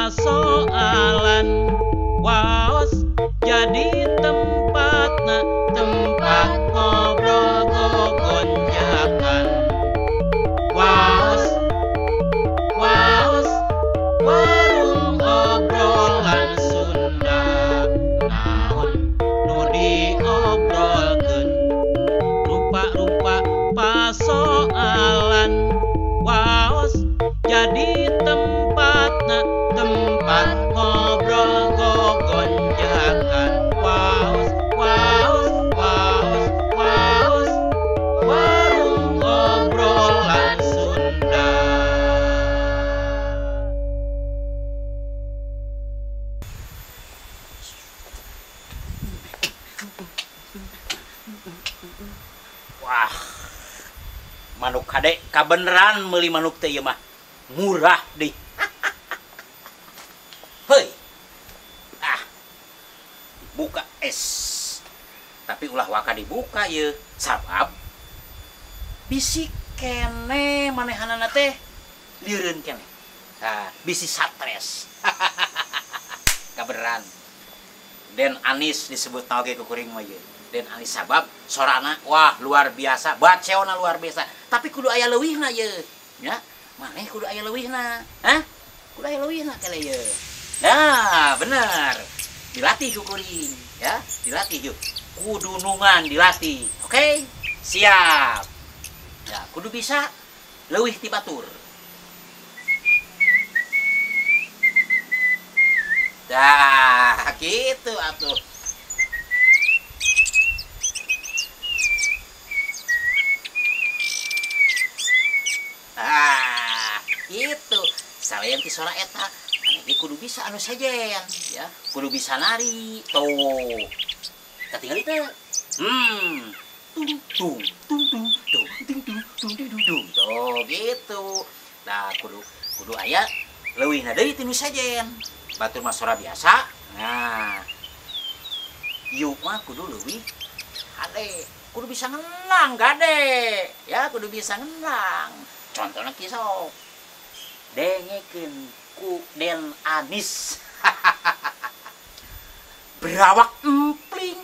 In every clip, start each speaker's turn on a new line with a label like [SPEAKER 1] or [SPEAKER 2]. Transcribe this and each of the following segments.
[SPEAKER 1] Pasoalan waos jadi tempatna tempat ngobrol gogonjakan. Waos waos warung obrolan Sunda naon nu diobrolkeun rupa-rupa pasoalan waos jadi tempatna tempat ngobrol gogonjakan. Waos waos waos waos warung obrolan Sunda.
[SPEAKER 2] Wah, manuk kade kabeneran meuli manuk teh ieu mah murah deh. Hei, ah, buka es, tapi ulah waka dibuka ye, sabab bisi kene manehanana teh lieureun kene. Nah, bisi satres. Kabeneran. Den Anis disebut oge ku kuring mah ye. Den Anis sabab sorana wah luar biasa, baceona luar biasa. Tapi kudu aya leuwihna ye. Ya, maneh kudu aya leuwihna. Hah? Kudu aya leuwihna kele ye. Nah, bener. Dilatih ku kuring, ya, dilatih yuk. Kudu nungan dilatih. Oke? Siap. Ya, kudu bisa leuwih ti batur. Dah, gitu atuh. Ah, gitu. Salain ti sora eta, maneh kudu bisa anu sejen, ya. Kudu bisa nari. Tuh. Katingali teh. Tung tung tung tung tung tung tung tung tung tung. Tuh, gitu. Nah, kudu kudu aya leuwihna deui ti nu sejen. Batur mah sora biasa. Nah, ieu mah kudu leuwih hade. Kudu bisa ngenang gade. Ya, kudu bisa ngenang. Contohna kieu sok. Dengekeun ku Den Anis. Berawak empling,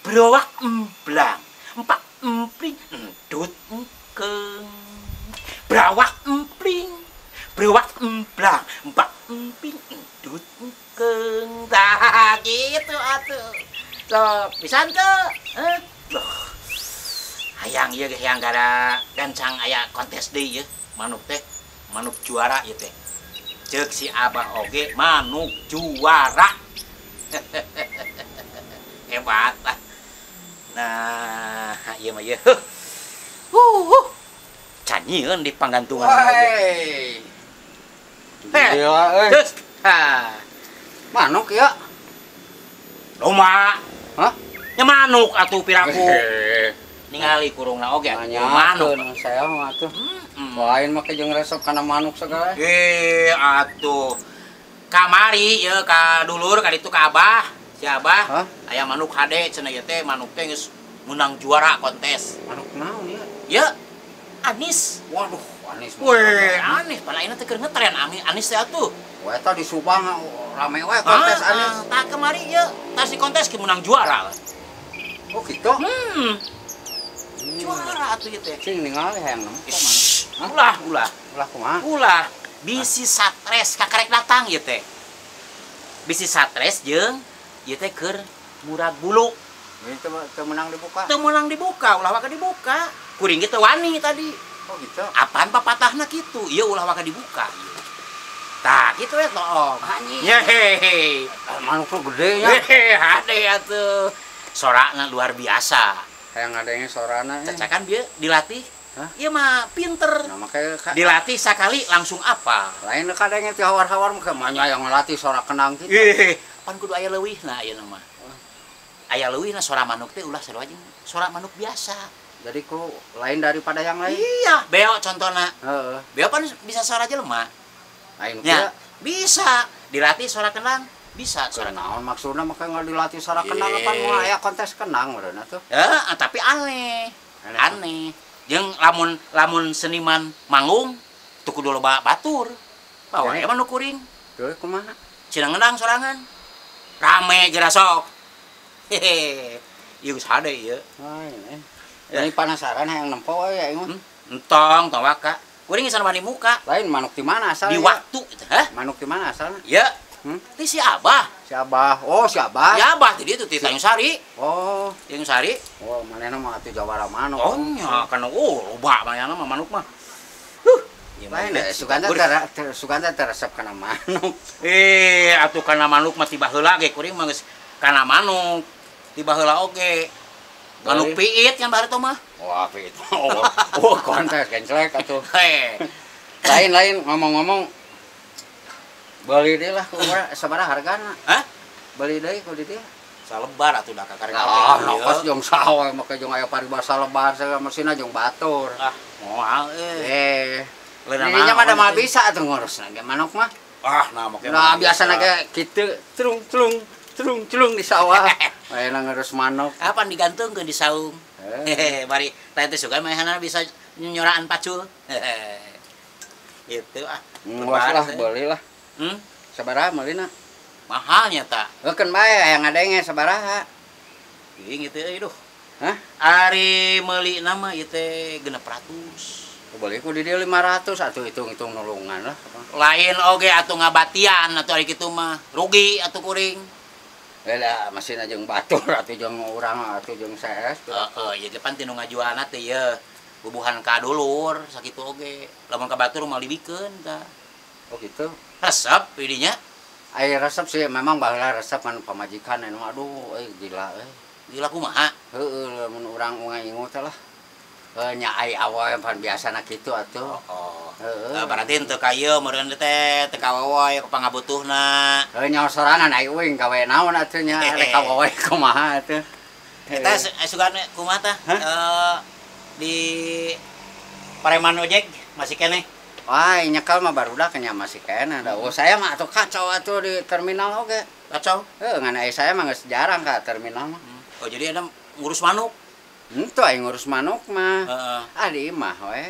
[SPEAKER 2] berawak emplang, empak empling, endut engkeung. Berawak empling, berawak emplang, empak empling, endut engkeung. Tah, gitu atuh. Sok, bisa henteu? Heuh. Hayang ieu ge hayang gara gancang aya kontes deui ieu, manuk teh, manuk juara ieu teh. Ceuk si Abah oge manuk juara. Hebat lah. Nah, ieu mah ieu. Canyieun di panggantungan oge.
[SPEAKER 3] Gila euy.
[SPEAKER 2] Terus, ha.
[SPEAKER 3] Manuk ya?
[SPEAKER 2] Loma.
[SPEAKER 3] Hah?
[SPEAKER 2] Nya manuk atuh piraku. Ningali kurungna oge atuh manuk.
[SPEAKER 3] Saya mah atuh. Lain mah jeung resep kana manuk segala.
[SPEAKER 2] Atuh. Kamari ieu ka dulur ka ditu ka Abah. Si Abah aya manuk hade cenah ieu teh manuk teh geus menang juara kontes.
[SPEAKER 3] Manuk naon ieu?
[SPEAKER 2] Ieu Anis.
[SPEAKER 3] Waduh, Anis.
[SPEAKER 2] Weh, Anis pan ayeuna teh keur ngetren Anis teh atuh.
[SPEAKER 3] Wah, eta di Subang rame wae kontes Anis.
[SPEAKER 2] Tah kamari ieu tas di kontes ge menang juara.
[SPEAKER 3] Oh, gitu?
[SPEAKER 2] Juara atuh ieu teh.
[SPEAKER 3] Cing ningali hayang nempo manuk.
[SPEAKER 2] Ulah, ulah.
[SPEAKER 3] Ulah kumaha?
[SPEAKER 2] Ulah. Bisi satres kakarek datang ieu teh. Bisi satres jeung ieu teh keur murag bulu.
[SPEAKER 3] Ini teu meunang dibuka.
[SPEAKER 2] Teu meunang dibuka, ulah waka dibuka. Kuring ge teu wani tadi.
[SPEAKER 3] Oh gitu.
[SPEAKER 2] Apaan papatahna kitu? Ieu ulah waka dibuka. Tah, kitu we toong.
[SPEAKER 3] Anjing.
[SPEAKER 2] Yehehe.
[SPEAKER 3] Manuk tuh gede nya.
[SPEAKER 2] Hehe, hade atuh. Sorana luar biasa.
[SPEAKER 3] Hayang ngadenge sorana.
[SPEAKER 2] Cacakan bieu dilatih.
[SPEAKER 3] Hah?
[SPEAKER 2] Ieu mah pinter.
[SPEAKER 3] Nah, make
[SPEAKER 2] dilatih sakali langsung apa?
[SPEAKER 3] Lain kadenge ti hawar-hawar mah manya yang ngelatih sora kenang kitu.
[SPEAKER 2] Ih, pan kudu aya leuwihna ayeuna mah. Aya leuwihna sora manuk teh ulah sarua jeung sora manuk biasa.
[SPEAKER 3] Jadi ku lain daripada yang lain.
[SPEAKER 2] Iya, beo contohna.
[SPEAKER 3] Heeh.
[SPEAKER 2] Beo pan bisa sora jelema.
[SPEAKER 3] Lain
[SPEAKER 2] ya, bisa dilatih sora kenang, bisa sora
[SPEAKER 3] naon maksudna make dilatih sora kenang pan moal aya kontes kenang meureun atuh.
[SPEAKER 2] Heeh, tapi aneh. Aneh. Jeung lamun lamun seniman manggung teu kudu loba batur. Bawa emang nu kuring.
[SPEAKER 3] Teu kumaha?
[SPEAKER 2] Cenah ngendang sorangan. Rame geura sok. Hehe. Ieu geus hade ieu.
[SPEAKER 3] Ini penasaran hayang nempo we aing mah.
[SPEAKER 2] Entong tong waka. Kuring geus wani muka.
[SPEAKER 3] Lain manuk di mana asalna?
[SPEAKER 2] Di waktu itu, hah?
[SPEAKER 3] Manuk di mana asalna?
[SPEAKER 2] Ya. Ti si Abah.
[SPEAKER 3] Si Abah. Oh, si Abah.
[SPEAKER 2] Si Abah ti ditu ti Tanjung Sari.
[SPEAKER 3] Oh,
[SPEAKER 2] Tanjung Sari.
[SPEAKER 3] Oh, manehna mah atuh jawara manuk.
[SPEAKER 2] Oh nya, kana loba manehna mah manuk mah.
[SPEAKER 3] Lain Suganda teresep kana manuk.
[SPEAKER 2] Atuh kana manuk mah tiba heula ge kuring mah geus kana manuk. Tiba heula oge. Manuk piit kan bareto mah.
[SPEAKER 3] Wah, piit. Oh, kontes gencelek atuh.
[SPEAKER 2] Heh.
[SPEAKER 3] Lain-lain ngomong-ngomong beli deui lah kumaha sabaraha hargana?
[SPEAKER 2] Hah?
[SPEAKER 3] Beli deui ku di dieu.
[SPEAKER 2] Salebar atuh da kakarek.
[SPEAKER 3] Ah, nokos jeung saha make jeung aya paribasa lebar sagala mesinna jeung batur.
[SPEAKER 2] Ah, moal euy.
[SPEAKER 3] Dirinya mah da mah bisa atuh ngurusna ge manuk mah.
[SPEAKER 2] Ah, nah make.
[SPEAKER 3] Nah, biasana ge kitu trung-trung trung-trung di sawah. Ayeuna ngurus manuk.
[SPEAKER 2] Kapan digantungkeun di saung? Hehe, bari teh teh sugan manehna bisa nyoraan pacul. Gitu ah.
[SPEAKER 3] Lebar lah, beli lah. Sabaraha meulina?
[SPEAKER 2] Mahalnya ta.
[SPEAKER 3] Heukeun bae hayang ngadenge sabaraha.
[SPEAKER 2] Geuing ieu teh euy duh.
[SPEAKER 3] Hah?
[SPEAKER 2] Ari meulina mah ieu teh 600.
[SPEAKER 3] Beli ku di dieu 500 atuh hitung-hitung nulungan lah.
[SPEAKER 2] Lain oge atuh ngabatian atuh ari kitu mah. Rugi atuh kuring.
[SPEAKER 3] Lah mesinna jeung batur atuh jeung urang atuh jeung CS.
[SPEAKER 2] Heeh, ieu pan tinu ngajualna teh ieu bubuhan ka dulur sakitu oge. Lamun ka batur mah libikeun tah.
[SPEAKER 3] Oh gitu.
[SPEAKER 2] Resep idinya.
[SPEAKER 3] Ai resep sih memang baheula resep man pamajikan anu aduh euy gila euy.
[SPEAKER 2] Gila kumaha?
[SPEAKER 3] Heueuh lamun urang ngaingu teh lah. Nya ai awewe pan biasana kitu atuh.
[SPEAKER 2] Oh.
[SPEAKER 3] Heeh.
[SPEAKER 2] Berarti teu ka ieu meureun teh teu kawewe pangabutuhna.
[SPEAKER 3] Heuh nya sorangan ai uing gawe naon atuh nya rek kawewe kumaha atuh.
[SPEAKER 2] Eta sugan kumaha tah? Di pareman ojek masih keneh.
[SPEAKER 3] Wah, nyekel mah barudak nya masih keneh da. Oh, saya mah atuh kacau atuh di terminal oge.
[SPEAKER 2] Kacau?
[SPEAKER 3] Heuh, ngan ai saya mah geus jarang ka terminal mah.
[SPEAKER 2] Oh, jadi ada ngurus manuk?
[SPEAKER 3] Henteu aing ngurus manuk mah.
[SPEAKER 2] Heeh.
[SPEAKER 3] Ah di imah we.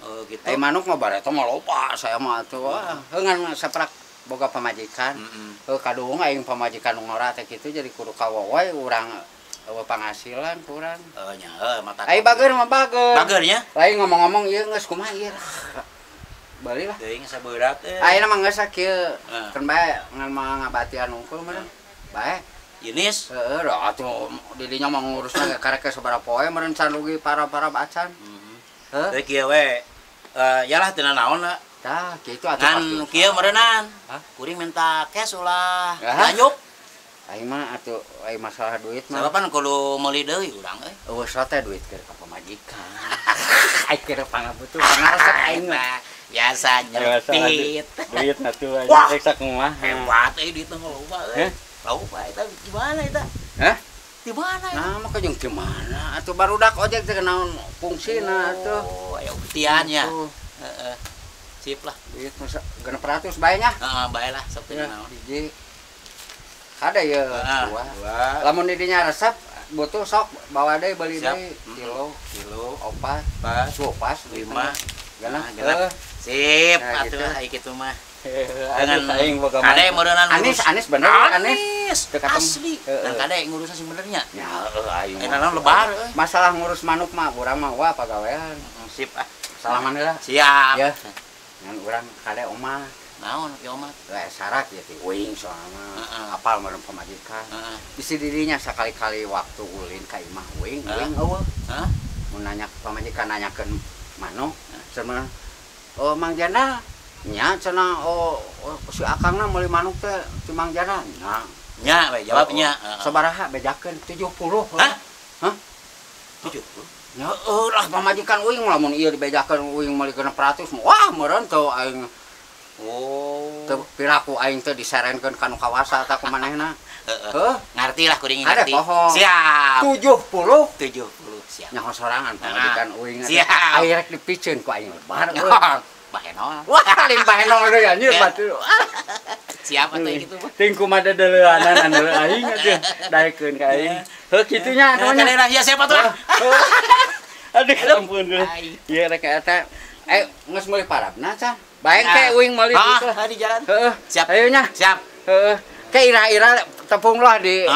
[SPEAKER 2] Oh gitu.
[SPEAKER 3] Ai manuk mah bareto mah loba saya mah atuh. Heuh ngan saprak boga pamajikan. Heuh kaduhung aing pamajikan nu ngora teh kitu jadi kudu kawowe urang eueuh panghasilan kurang.
[SPEAKER 2] Heuh nya heuh mata.
[SPEAKER 3] Ai bager mah bager.
[SPEAKER 2] Bager nya?
[SPEAKER 3] Lain ngomong-ngomong ieu geus kumaha ieu. Bali lah.
[SPEAKER 2] Teuing sabeurat euy.
[SPEAKER 3] Ayeuna mah geus kieu. Keun bae ngan mah ngabatian unggul meureun. Bae.
[SPEAKER 2] Jenis?
[SPEAKER 3] Heeh, atuh didinya mah ngurusna ge karek sabaraha poe meureun can rugi para-para acan.
[SPEAKER 2] Heeh. Teu kieu we. Yalah teu naon lah.
[SPEAKER 3] Tah, kitu atuh.
[SPEAKER 2] Ngan kieu meureunnan. Kuring minta cash ulah. Lanjut.
[SPEAKER 3] Aing mah atuh aing masalah duit mah.
[SPEAKER 2] Sabab pan kudu meuli deui urang euy.
[SPEAKER 3] Eueuh teh duit keur ka pamajikan. Aing keur pangabutuh pangaresep aing mah.
[SPEAKER 2] Biasa nyelpit.
[SPEAKER 3] Duit atuh aing rek sakumaha.
[SPEAKER 2] Hebat euy duit mah loba euy. Loba eta di mana eta?
[SPEAKER 3] Hah?
[SPEAKER 2] Di mana eta?
[SPEAKER 3] Nah, mah jeung di mana? Atuh barudak ojek teh naon fungsina atuh.
[SPEAKER 2] Oh, aya buktian nya. Heeh. Sip lah.
[SPEAKER 3] Duit masa 600 bae nya.
[SPEAKER 2] Heeh, bae lah sok teu naon.
[SPEAKER 3] Hiji. Ada ya dua. Lamun di dinya resep butuh sok bawa deui beli deui kilo,
[SPEAKER 2] kilo,
[SPEAKER 3] opat, pas,
[SPEAKER 2] 5,
[SPEAKER 3] genep.
[SPEAKER 2] Sip, atuh ai kitu mah. Dengan kade meureunan
[SPEAKER 3] Anis, Anis bener
[SPEAKER 2] Anis. Asli. Dan kade ngurusna sing benernya.
[SPEAKER 3] Ya heuh aing.
[SPEAKER 2] Eta naon lebar euy.
[SPEAKER 3] Masalah ngurus manuk mah urang mah wah pagawean.
[SPEAKER 2] Sip ah.
[SPEAKER 3] Salaman heula.
[SPEAKER 2] Siap.
[SPEAKER 3] Ya. Ngan urang kade omah.
[SPEAKER 2] Naon ki omah?
[SPEAKER 3] Lah sarak ya ti uing soalna. Apal meureun pamajikan. Bisi dirinya sakali-kali waktu ulin ka imah uing, uing eueuh.
[SPEAKER 2] Heeh.
[SPEAKER 3] Mun nanya pamajikan nanyakeun manuk, cenah oh Mang Jana nya cenah oh si akangna meuli manuk teh ti Mang Jana nya.
[SPEAKER 2] Nya we jawab nya.
[SPEAKER 3] Sabaraha bejakeun 70.
[SPEAKER 2] Hah?
[SPEAKER 3] Hah?
[SPEAKER 2] 70?
[SPEAKER 3] Nya heueuh lah pamajikan uing lamun ieu dibejakeun uing meuli 600 wah meureun teu aing.
[SPEAKER 2] Oh.
[SPEAKER 3] Teu piraku aing teh diserenkeun ka nu kawasa tah ku manehna.
[SPEAKER 2] Heeh. Ngarti lah kuring ngarti.
[SPEAKER 3] Siap. 70.
[SPEAKER 2] 70 siap.
[SPEAKER 3] Nyaho sorangan pamajikan uing.
[SPEAKER 2] Siap.
[SPEAKER 3] Aing rek dipiceun ku aing lebar euy.
[SPEAKER 2] Bahenol.
[SPEAKER 3] Wah, lain bahenol deui anjir batu.
[SPEAKER 2] Siap atuh kitu mah.
[SPEAKER 3] Ting kumaha deuleuanan anu aing atuh daekeun ka aing. Heuh kitu nya atuh nya.
[SPEAKER 2] Ya siap atuh.
[SPEAKER 3] Aduh ampun. Ieu rek eta geus meuli parabna can. Baik ke uing meuli
[SPEAKER 2] itu. Ah, di jalan.
[SPEAKER 3] Heeh.
[SPEAKER 2] Siap.
[SPEAKER 3] Ayo nya.
[SPEAKER 2] Siap.
[SPEAKER 3] Heeh. Ke ira-ira tepung lah di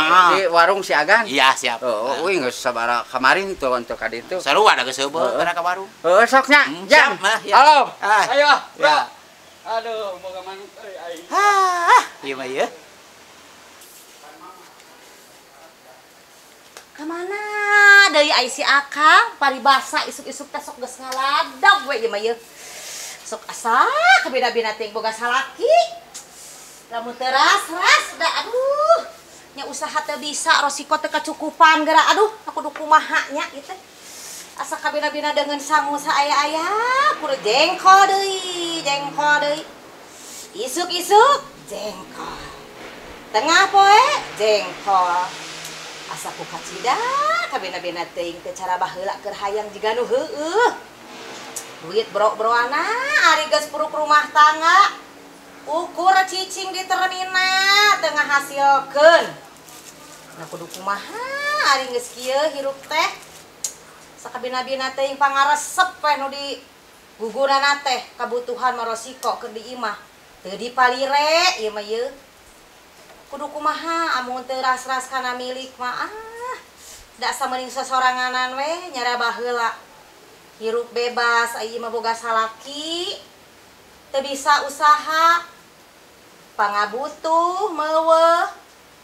[SPEAKER 3] warung si Agan.
[SPEAKER 2] Iya, siap.
[SPEAKER 3] Oh, uing geus sabaraha kemarin tuh untuk ka ditu.
[SPEAKER 2] Sarua da geus heubeul kana ka warung.
[SPEAKER 3] Heeh, sok nya. Jam. Halo. Ayo, bro. Aduh, boga manuk euy aing.
[SPEAKER 2] Hah, ieu mah ieu.
[SPEAKER 4] Ka mana deui ai si Akang paribasa isuk-isuk teh sok geus ngaladog we ieu mah ieu. Sok asa kabina-bina teh boga salaki. Lamun teu ras-ras da aduh. Nya usaha teu bisa rosiko teu kacukupan geura aduh aku kudu kumaha nya ieu teh. Asa kabina-bina deungeun sangu saaya-aya kudu jengkol deui, jengkol deui. Isuk-isuk jengkol. Tengah poe jengkol. Asa ku kacida kabina-bina teuing teh cara baheula keur hayang jiga nu heueuh. Duit bro-broana ari geus puruk rumah tangga. Ukur cicing di terminal teu ngahasilkeun. Nah kudu kumaha ari geus kieu hirup teh. Sakabina-bina teuing pangaresep we nu di guguranna teh kabutuhan marosiko keur di imah. Teu dipalire ieu mah ieu. Kudu kumaha amun teu ras-ras kana milik mah ah. Da sameuning sosoranganan we nyara baheula. Hirup bebas ieu mah boga salaki. Teu bisa usaha. Pangabutuh meuweuh.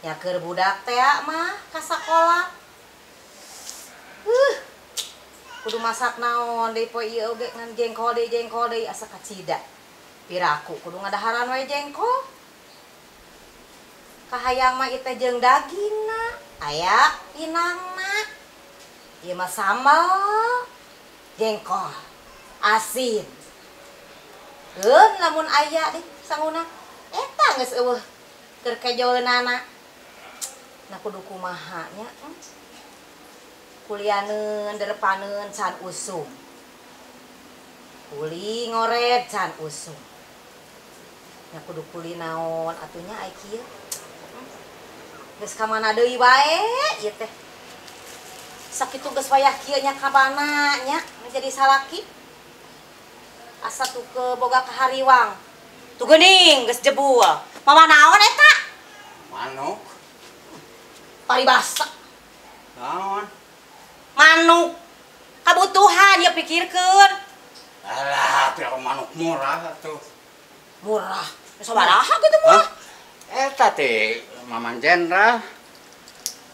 [SPEAKER 4] Nya keur budak teh mah ka sakola. Kudu masak naon deui poe ieu oge ngan jengkol deui asa kacida. Piraku kudu ngadaharan we jengkol. Kahayang mah ieu teh jeung dagingna, aya pinangna. Ieu mah sambal jengkol asin. Keun lamun aya deh sanguna eta geus eueuh keur kejoeunana. Nah kudu kumaha nya. Kulianeun derepaneun can usum. Kuli ngoret can usum. Nya kudu kuli naon atuh nya ai kieu. Geus ka mana deui wae ieu teh. Sakitu geus wayah kieu nya ka mana nya jadi salaki. Asa tuh ke boga kahariwang. Tuh geuning geus jebul. Mawa naon eta?
[SPEAKER 3] Manuk.
[SPEAKER 4] Paribasa.
[SPEAKER 3] Naon?
[SPEAKER 4] Manuk. Kabutuhan ya pikirkeun.
[SPEAKER 3] Alah, pira manuk murah atuh.
[SPEAKER 4] Murah. Sabaraha kitu murah?
[SPEAKER 3] Eta teh Maman Jenderal.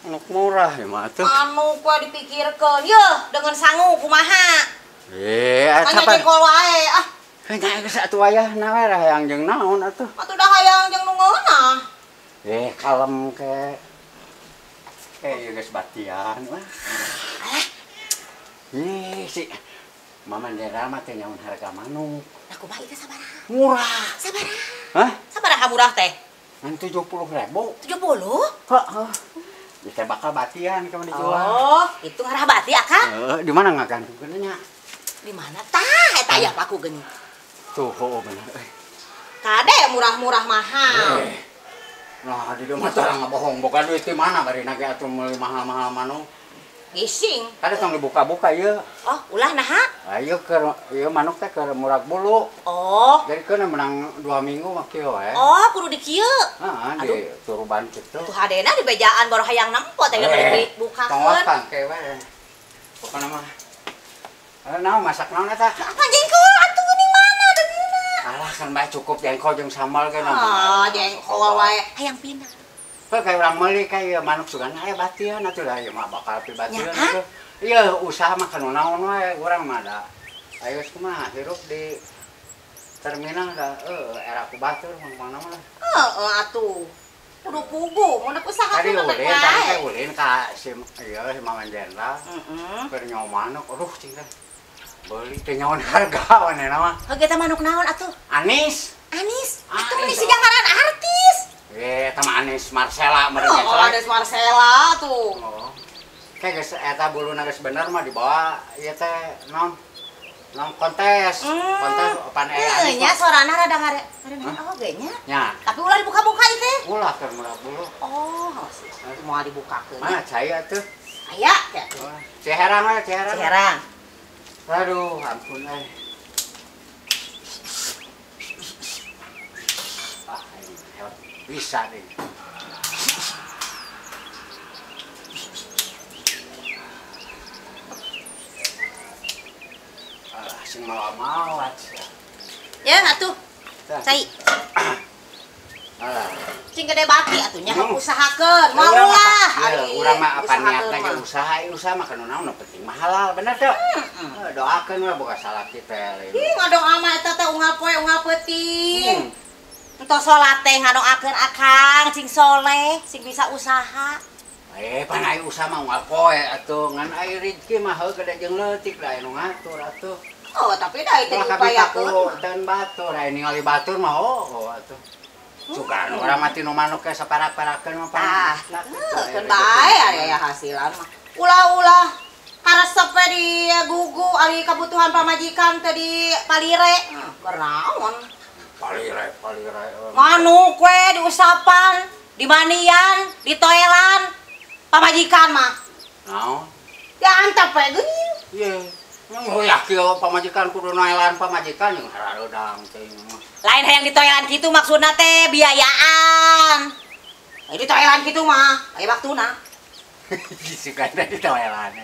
[SPEAKER 3] Manuk murah ya mah atuh.
[SPEAKER 4] Manuk we dipikirkeun. Yeuh, dengan sangu kumaha?
[SPEAKER 3] Eta
[SPEAKER 4] apa? Jengkol wae ah.
[SPEAKER 3] Nya geus atuh wayahna we hayang jeung naon atuh.
[SPEAKER 4] Atuh dah hayang jeung nu ngeunah.
[SPEAKER 3] Kalem ke. Ieu geus batian wah. Ih, si Maman Jenderal mah teh nyaun harga manuk.
[SPEAKER 4] Lah kumaha ieu teh sabaraha?
[SPEAKER 3] Murah.
[SPEAKER 4] Sabaraha?
[SPEAKER 3] Hah?
[SPEAKER 4] Sabaraha murah teh?
[SPEAKER 3] Ngan 70.000.
[SPEAKER 4] 70?
[SPEAKER 3] Heeh. Ieu teh bakal batian kamu dijual.
[SPEAKER 4] Oh, itu ngarah bati akang?
[SPEAKER 3] Heeh, di mana ngagantungkeun nya?
[SPEAKER 4] Di mana tah eta aya paku geuning.
[SPEAKER 3] Tuh, heuh bener euy.
[SPEAKER 4] Kade murah-murah mahal.
[SPEAKER 3] Nah, di dieu mah tara ngabohong boga duit di mana bari nage atuh meuli mahal-mahal manuk.
[SPEAKER 4] Gising.
[SPEAKER 3] Kade tong dibuka-buka ieu.
[SPEAKER 4] Oh, ulah naha?
[SPEAKER 3] Ayo keur ieu manuk teh keur murag bulu.
[SPEAKER 4] Oh.
[SPEAKER 3] Jadi keun menang 2 minggu mah kieu we.
[SPEAKER 4] Oh, kudu di kieu.
[SPEAKER 3] Heeh, di turuban kitu.
[SPEAKER 4] Tuh hadena di bejaan baru hayang nempo teh bari dibukakeun.
[SPEAKER 3] Tong wakang ke we. Pokona mah. Naon masak naon eta?
[SPEAKER 4] Apa jengkol atuh geuning mana deungeunna?
[SPEAKER 3] Alah kan bae cukup jengkol jeung sambal ge naon.
[SPEAKER 4] Oh, jengkol wae hayang pinang.
[SPEAKER 3] Kayak orang meuli kayak manuk sugan aya batian atuh lah ieu mah bakal pibatian atuh. Ieu usaha mah kanu naon wae urang mah da. Ayo kumaha hirup di terminal da era ku batur mangpangna mah.
[SPEAKER 4] Heeh atuh. Kudu pugu mun usaha
[SPEAKER 3] tadi
[SPEAKER 4] kudu
[SPEAKER 3] ulin, tadi teh ulin ka si ieu si Maman Jenderal.
[SPEAKER 4] Heeh.
[SPEAKER 3] Keur nyawa manuk aduh cing teh. Beuli teh nyaon harga wanena mah.
[SPEAKER 4] Heuh eta manuk naon atuh?
[SPEAKER 3] Anis.
[SPEAKER 4] Anis. Atuh meni siga ngaran artis.
[SPEAKER 3] Eta mah Anis Marcella meureun.
[SPEAKER 4] Oh, Anis Marcella tuh.
[SPEAKER 3] Oh. Kayak geus eta buluna geus bener mah dibawa ieu teh naon? Naon kontes. Kontes pan
[SPEAKER 4] Anis. Nya sorana rada ngare oge nya.
[SPEAKER 3] Nya.
[SPEAKER 4] Tapi ulah dibuka-buka ieu teh.
[SPEAKER 3] Ulah keur murah bulu.
[SPEAKER 4] Oh, moal dibukakeun.
[SPEAKER 3] Mana cai atuh?
[SPEAKER 4] Aya teh.
[SPEAKER 3] Ciherang we, ciherang.
[SPEAKER 4] Ciherang.
[SPEAKER 3] Aduh, ampun euy. Bisa deh. Alah, sing mawa-mawa.
[SPEAKER 4] Ya atuh. Cai.
[SPEAKER 3] Alah.
[SPEAKER 4] Cing gede baki atuh nya usahakeun. Moal ulah.
[SPEAKER 3] Urang mah apa niatna ge usaha, usaha mah kanu naon nu penting mah halal, bener teu? Doakeun we boga salaki teh.
[SPEAKER 4] Ih, ngadoa mah eta teh unggal poe unggal peuting. Entos salat teh ngadoakeun akang cing soleh, sing bisa usaha.
[SPEAKER 3] Pan aya usaha mah unggal poe atuh, ngan aya rezeki mah heuh gede jeung leutik da aya nu ngatur atuh.
[SPEAKER 4] Oh, tapi da itu diupayakeun.
[SPEAKER 3] Teu batur, aya ningali batur mah oh atuh. Sugan urang mah tinu manuk ge saparak-parakeun mah
[SPEAKER 4] pan. Keun bae aya hasilan mah. Ulah-ulah karesep we di gugu ari kabutuhan pamajikan teh di palire. Keur naon?
[SPEAKER 3] Palire.
[SPEAKER 4] Manuk we diusapan, dimanian, ditoelan. Pamajikan mah.
[SPEAKER 3] Naon?
[SPEAKER 4] Ya antep we geuning.
[SPEAKER 3] Ieu. Ngoyak kieu pamajikan kudu noelan pamajikan jeung harareudang teh mah.
[SPEAKER 4] Lain hayang ditoelan kitu maksudna teh biayaan. Ai ditoelan kitu mah, aya waktuna.
[SPEAKER 3] Sugana ditoelan.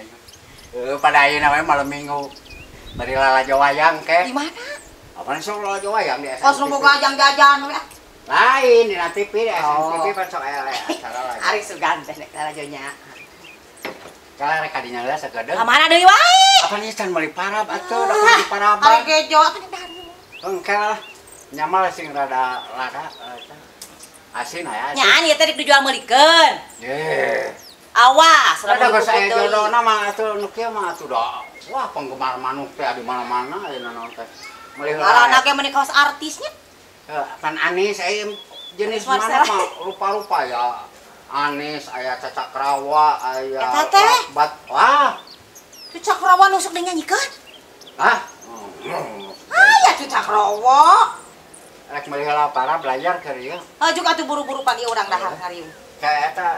[SPEAKER 3] Heuh pada ayeuna we malam Minggu. Bari lalajo wayang ke.
[SPEAKER 4] Di mana?
[SPEAKER 3] Apaan sok lalajo wayang di
[SPEAKER 4] SMTV. Kos nu boga jang jajan we.
[SPEAKER 3] Lain dina TV di SMTV pan sok aya acara lagi.
[SPEAKER 4] Ari sugan teh nek lalajo nya.
[SPEAKER 3] Kalah rek kadinya heula sakedeung.
[SPEAKER 4] Ka mana deui wae?
[SPEAKER 3] Apa nih can meuli parab atuh, da meuli paraban.
[SPEAKER 4] Ari gejo atuh dahar.
[SPEAKER 3] Engke lah. Nyamal sing rada lada eta. Asin aya asin.
[SPEAKER 4] Nyaan ieu teh rek dijual meulikeun.
[SPEAKER 3] Ye.
[SPEAKER 4] Awas,
[SPEAKER 3] rada geus aya jodona mah atuh nu kieu mah atuh da. Wah, penggemar manuk teh di mana-mana ayeuna naon teh. Meuli heula.
[SPEAKER 4] Ngarana ge meuni kaos artisnya.
[SPEAKER 3] Heuh, pan anis aya jenis manuk mah rupa-rupa ya. Anis, aya cacakrawa, aya bat. Wah.
[SPEAKER 4] Cacakrawa nu sok dinyanyikeun?
[SPEAKER 3] Hah?
[SPEAKER 4] Aya cacakrawa.
[SPEAKER 3] Rek meuli heula para belajar keur ieu.
[SPEAKER 4] Hajuk atuh buru-buru pagi urang dahar ngariung.
[SPEAKER 3] Kayak eta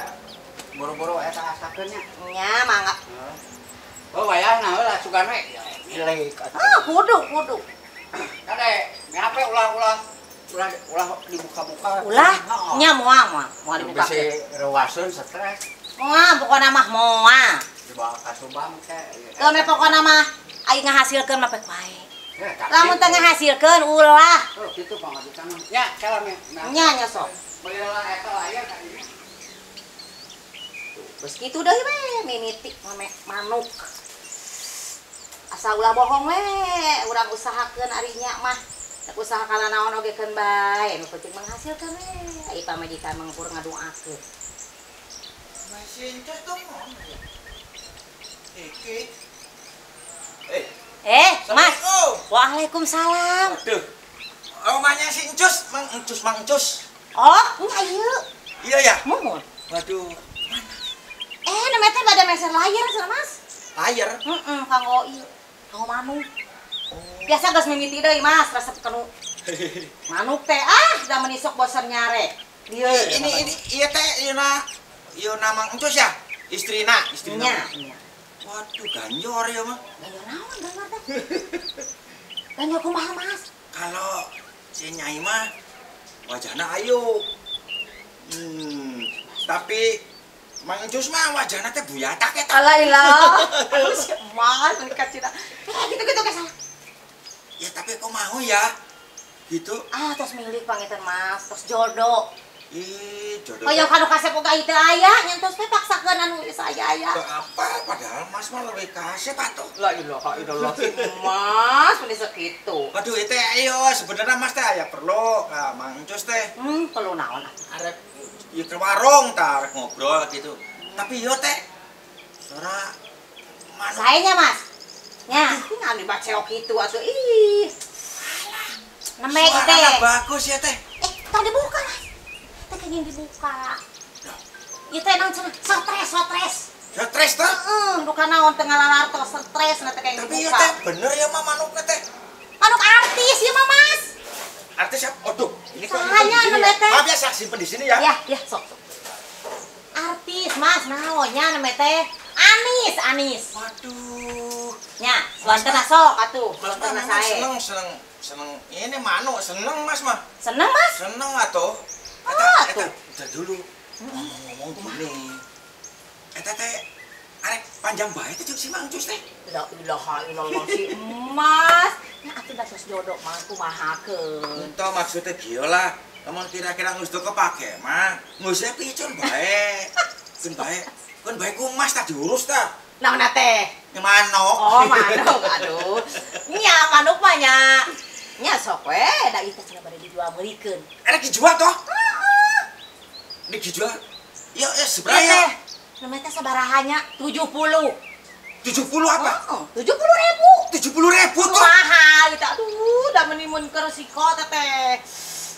[SPEAKER 3] buru-buru eta asakeun nya.
[SPEAKER 4] Nya mangga.
[SPEAKER 3] Oh, wayahna heula sugan we. Milik atuh.
[SPEAKER 4] Ah, kudu.
[SPEAKER 3] Kade, ngape ulah dibuka-buka.
[SPEAKER 4] Ulah? Nya moal dibuka.
[SPEAKER 3] Bisi reuaseun stres.
[SPEAKER 4] Moal pokona mah moal.
[SPEAKER 3] Dibawa ka Subang teh.
[SPEAKER 4] Keun we pokona mah ai ngahasilkeun mah pek wae. Lamun teu ngahasilkeun ulah.
[SPEAKER 3] Oh, kitu pamajikan mah. Nya, salam ya.
[SPEAKER 4] Nya nya sok.
[SPEAKER 3] Meuli heula eta aya ka dieu.
[SPEAKER 4] Geus kitu deui we mimiti manuk. Asa ulah bohong we, urang usahakeun ari nya mah. Usaha kana naon oge keun bae, nu penting menghasilkeun we. Ai pamajikan mah kur ngadoakeun.
[SPEAKER 5] Masih encus dong. Iki.
[SPEAKER 4] Mas. Waalaikumsalam.
[SPEAKER 5] Aduh. Rumahnya si Encus, Mang Encus, Mang Encus.
[SPEAKER 4] Oh, nya ieu.
[SPEAKER 5] Iya ya?
[SPEAKER 4] Muhun.
[SPEAKER 5] Waduh, mana?
[SPEAKER 4] Namanya teh bade meser layar cenah, Mas.
[SPEAKER 5] Layar?
[SPEAKER 4] Heeh, kanggo ieu. Kanggo manuk. Biasa geus mimiti deui Mas, resep kanu manuk teh ah, da meuni sok bosen nyare.
[SPEAKER 5] Ieu ini ieu teh ieu na Mang Encus ya? Istrina, istrina.
[SPEAKER 4] Nya.
[SPEAKER 5] Waduh, ganjor ya mah.
[SPEAKER 4] Ganjor naon ganjor teh? Ganjor kumaha Mas?
[SPEAKER 5] Kalau si Nyai mah wajahna ayu. Tapi Mang Encus mah wajahna teh buyatak eta.
[SPEAKER 4] Alah ilah. Aduh si Mas meuni kacida. Gitu-gitu ge salah.
[SPEAKER 5] Ya tapi kok mau ya? Gitu.
[SPEAKER 4] Ah, tos milik pangitan Mas, tos jodoh.
[SPEAKER 5] Ih, jodoh.
[SPEAKER 4] Hoyong kanu kasep oga ieu teu aya, nyentos we paksakeun anu geus aya-aya.
[SPEAKER 5] Teu apa, padahal Mas mah leuwih kasep atuh.
[SPEAKER 4] La ilaha illallah si Mas, meuni sakitu.
[SPEAKER 5] Waduh, ieu teh ayo sebenarnya Mas teh aya perlu ka Mang Encus teh.
[SPEAKER 4] Perlu naon atuh?
[SPEAKER 5] Arek ieu ke warung tah arek ngobrol gitu. Tapi ieu teh suara manuk.
[SPEAKER 4] Saenya Mas. Nya, ngambil baceok itu atuh ih. Nembe teh.
[SPEAKER 5] Bagus ya teh.
[SPEAKER 4] Tong dibuka Mas. Teh kenging dibuka. Ieu teh naon cenah? Stres.
[SPEAKER 5] Stres teh?
[SPEAKER 4] Heeh, duka naon teh ngalalartos stres na teh kenging dibuka.
[SPEAKER 5] Tapi ieu teh bener ya mah manukna teh.
[SPEAKER 4] Manuk artis ieu mah Mas.
[SPEAKER 5] Artis siapa? Aduh, ini kok
[SPEAKER 4] Sahanya nembe teh.
[SPEAKER 5] Maaf ya, saya simpen di sini ya.
[SPEAKER 4] Ya, ya, sok. Artis Mas naonnya nembe teh? Anis.
[SPEAKER 5] Waduh.
[SPEAKER 4] Nya, suantena sok atuh. Suantena sae.
[SPEAKER 5] Seneng ini manuk, seneng Mas mah.
[SPEAKER 4] Seneng Mas?
[SPEAKER 5] Seneng atuh.
[SPEAKER 4] Ah tuh.
[SPEAKER 5] Eta dulu ngomong-ngomong gini. Eta teh arek panjang bae teh jeung si Mang Cus teh.
[SPEAKER 4] La ilaha illallah si Mas. Nya atuh da tos jodoh mah kumahakeun.
[SPEAKER 5] Entah maksudnya kieu lah. Lamun kira-kira geus teu kepake mah, geus we picun bae. Keun bae, keun bae ku Mas tah diurus tah.
[SPEAKER 4] Naon teh?
[SPEAKER 5] Nya manuk.
[SPEAKER 4] Oh, manuk. Aduh. Nya manuk mah nya. Nya sok we da ieu teh cenah bade dijual meulikeun.
[SPEAKER 5] Erek dijual toh? Heeh. Dijual. Ya seberapa ya?
[SPEAKER 4] Namanya teh sabaraha nya? 70.
[SPEAKER 5] 70 apa?
[SPEAKER 4] Oh, 70.000.
[SPEAKER 5] 70.000 tuh.
[SPEAKER 4] Mahal itu. Aduh, da menimun ke resiko teh.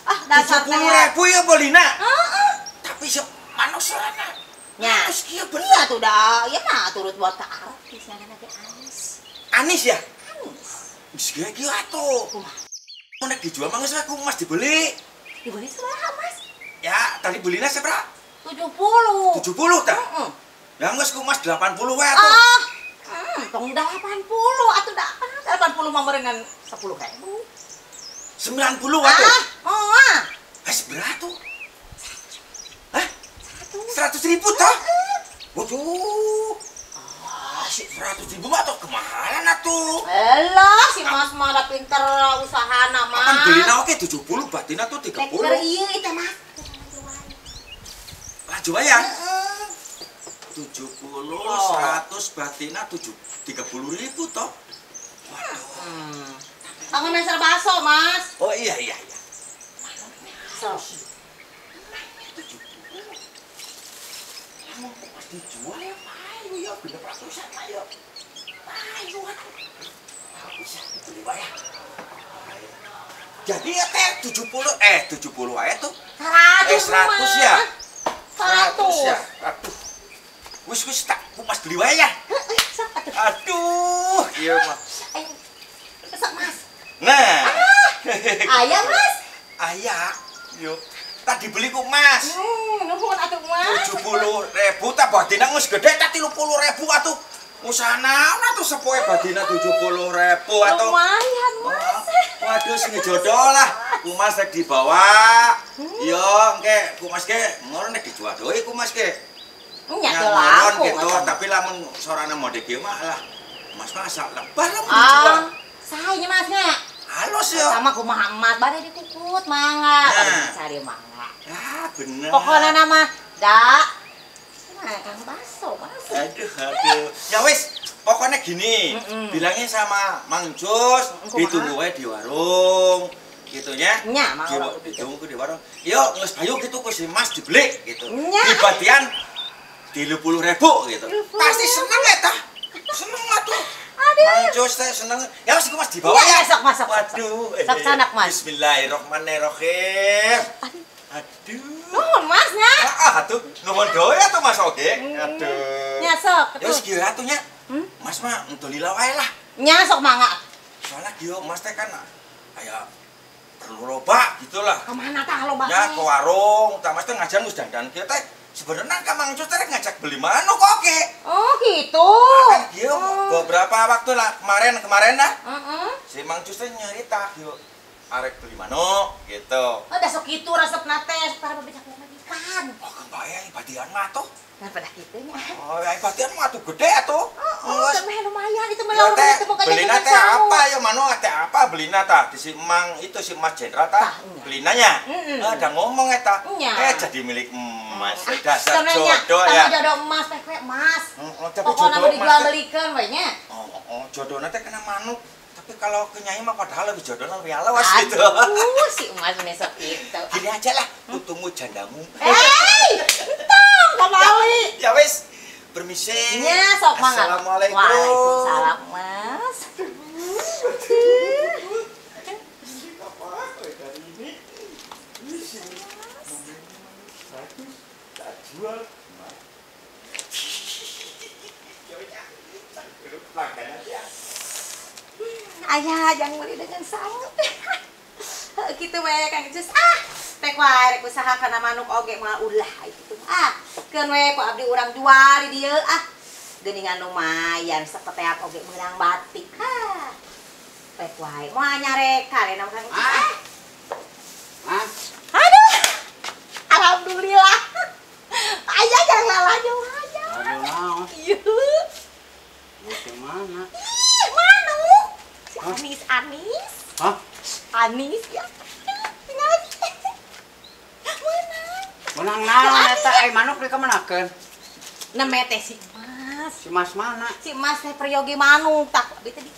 [SPEAKER 4] Ah, dasar teh.
[SPEAKER 5] 70.000 ya bolina.
[SPEAKER 4] Heeh.
[SPEAKER 5] Tapi sok manuk sorana.
[SPEAKER 4] Nya.
[SPEAKER 5] Terus kieu bener
[SPEAKER 4] atuh da. Ieu mah turut buat ka artis ngaranna ge Anis.
[SPEAKER 5] Anis ya?
[SPEAKER 4] Anis.
[SPEAKER 5] Geus kieu kieu atuh.
[SPEAKER 4] Kumaha?
[SPEAKER 5] Mun nek dijual mah geus we ku Mas dibeli.
[SPEAKER 4] Dibeli sabaraha, Mas?
[SPEAKER 5] Ya, tadi belina sabaraha?
[SPEAKER 4] 70.
[SPEAKER 5] 70 tah?
[SPEAKER 4] Heeh.
[SPEAKER 5] Ya geus ku Mas 80 we atuh.
[SPEAKER 4] Ah. Tong 80 atuh da 80 mah meureungan 10.000.
[SPEAKER 5] 90 atuh.
[SPEAKER 4] Ah, moal.
[SPEAKER 5] Eh, seberapa tuh? Hah? 100.000 toh? Waduh. Ah, 100.000 mah atuh kemahalan atuh.
[SPEAKER 4] Elah, si Mas mah da pinter usahana mah.
[SPEAKER 5] Kapan belina oke 70 batina tuh 30.
[SPEAKER 4] Rek ieu teh Mas.
[SPEAKER 5] Laju ya? 70, 100 batina 7, 30.000 toh. Waduh.
[SPEAKER 4] Kamu meser bakso, Mas.
[SPEAKER 5] Oh iya.
[SPEAKER 4] So.
[SPEAKER 5] 70. Lamun pas dijual ya payu ya genep ratusan lah ya. Payu atuh. Bisa dibeli wae. Jadi ya teh 70 70 wae tuh.
[SPEAKER 4] 100
[SPEAKER 5] 100 ya.
[SPEAKER 4] 100
[SPEAKER 5] ya. Aduh. Wis wis tak ku Mas beli wae ya.
[SPEAKER 4] Heeh, sok atuh.
[SPEAKER 5] Aduh, iya mah.
[SPEAKER 4] Ayo. Sok Mas.
[SPEAKER 5] Nah.
[SPEAKER 4] Aya Mas.
[SPEAKER 5] Aya. Yo. Tadi beli ku Mas.
[SPEAKER 4] Nuhun atuh Mas.
[SPEAKER 5] 70.000 tak badina geus gede tak 30.000 atuh. Usaha naon atuh sepoe badina 70.000 atuh.
[SPEAKER 4] Lumayan Mas.
[SPEAKER 5] Waduh sing jodoh lah. Ku Mas rek dibawa. Yo engke ku Mas ge ngono nek dijual deui ku Mas ge.
[SPEAKER 4] Nya teu laku
[SPEAKER 5] gitu, tapi lamun sorana mode kieu mah lah. Mas mah asal lebar lamun dijual.
[SPEAKER 4] Sae nya Mas nya.
[SPEAKER 5] Halus ya.
[SPEAKER 4] Sama kumaha emas bade dikukut mangga. Bade dicari mangga.
[SPEAKER 5] Ah, bener.
[SPEAKER 4] Pokona nama da. Nah, Kang Baso, Mas.
[SPEAKER 5] Aduh, aduh. Ya wis, pokoknya gini. Bilangnya sama Mang Cus, ditunggu wae di warung. Gitu nya.
[SPEAKER 4] Nya, mang
[SPEAKER 5] ditunggu di warung. Yo, geus payu gitu ku si Mas dibeli gitu.
[SPEAKER 4] Nya.
[SPEAKER 5] Di batian 30.000 gitu. Pasti seneng ya tah. Seneng atuh.
[SPEAKER 4] Aduh.
[SPEAKER 5] Mang Cus teh seneng. Ya wis iku Mas dibawa ya.
[SPEAKER 4] Sok Mas, sok.
[SPEAKER 5] Waduh.
[SPEAKER 4] Sok sanak Mas.
[SPEAKER 5] Bismillahirrahmanirrahim. Aduh.
[SPEAKER 4] Nuhun Mas nya.
[SPEAKER 5] Ah, atuh nuhun deui atuh Mas oge. Aduh.
[SPEAKER 4] Nya sok.
[SPEAKER 5] Ya wis kieu atuh nya. Mas mah enteu lila wae lah.
[SPEAKER 4] Nya sok mangga.
[SPEAKER 5] Soalnya kieu Mas teh kan aya perlu loba gitulah.
[SPEAKER 4] Ka mana tah loba?
[SPEAKER 5] Ya ke warung, tah Mas teh ngajar geus dandan kieu teh. Sebenarnya kan Mang Cus teh ngajak beli manuk oke.
[SPEAKER 4] Oh gitu.
[SPEAKER 5] Kan kieu beberapa waktu lah kemarin lah. Si Mang Cus teh nyarita kieu arek beli manuk gitu.
[SPEAKER 4] Oh da sok kitu resepna teh para bebejak majikan.
[SPEAKER 5] Oh kebayang badian mah tuh.
[SPEAKER 4] Nah pada kitu nya.
[SPEAKER 5] Oh badian mah tuh gede atuh.
[SPEAKER 4] Oh, lumayan itu mah lamun itu bukan
[SPEAKER 5] belina teh apa ya manuk teh apa belina tah di si Mang itu si Mas Jenderal tah belinanya. Ada ngomong eta. Jadi milik emas. Dasar jodoh ya.
[SPEAKER 4] Sama jodoh emas teh we emas. Pokokna mah dijual belikeun we nya.
[SPEAKER 5] Oh, jodohna teh kena manuk. Tapi kalau ke Nyai mah padahal lebih jodohnya lebih halus gitu.
[SPEAKER 4] Aduh, si emas besok itu.
[SPEAKER 5] Gini aja lah, kutunggu jandamu.
[SPEAKER 4] Hei, entong, kembali.
[SPEAKER 5] Ya wis, permisi.
[SPEAKER 4] Nya, sok mangga.
[SPEAKER 5] Assalamualaikum.
[SPEAKER 4] Waalaikumsalam, Mas. Ayah, jangan beli dengan sangut. Gitu we Kang Cus. Ah, tek wae rek usaha kana manuk oge moal ulah gitu. Ah, keun we ku abdi urang jual di dieu ah. Geuningan lumayan saketeak oge meunang batik. Ah. Tek wae moal nyarekan na Kang Cus. Ah.
[SPEAKER 3] Mas.
[SPEAKER 4] Aduh. Manis ya. Tinggal. Menang.
[SPEAKER 3] Menang naon eta ai manuk dikemanakeun?
[SPEAKER 4] Neme teh si Mas.
[SPEAKER 3] Si Mas mana?
[SPEAKER 4] Si Mas teh peryogi manuk tak abi teh di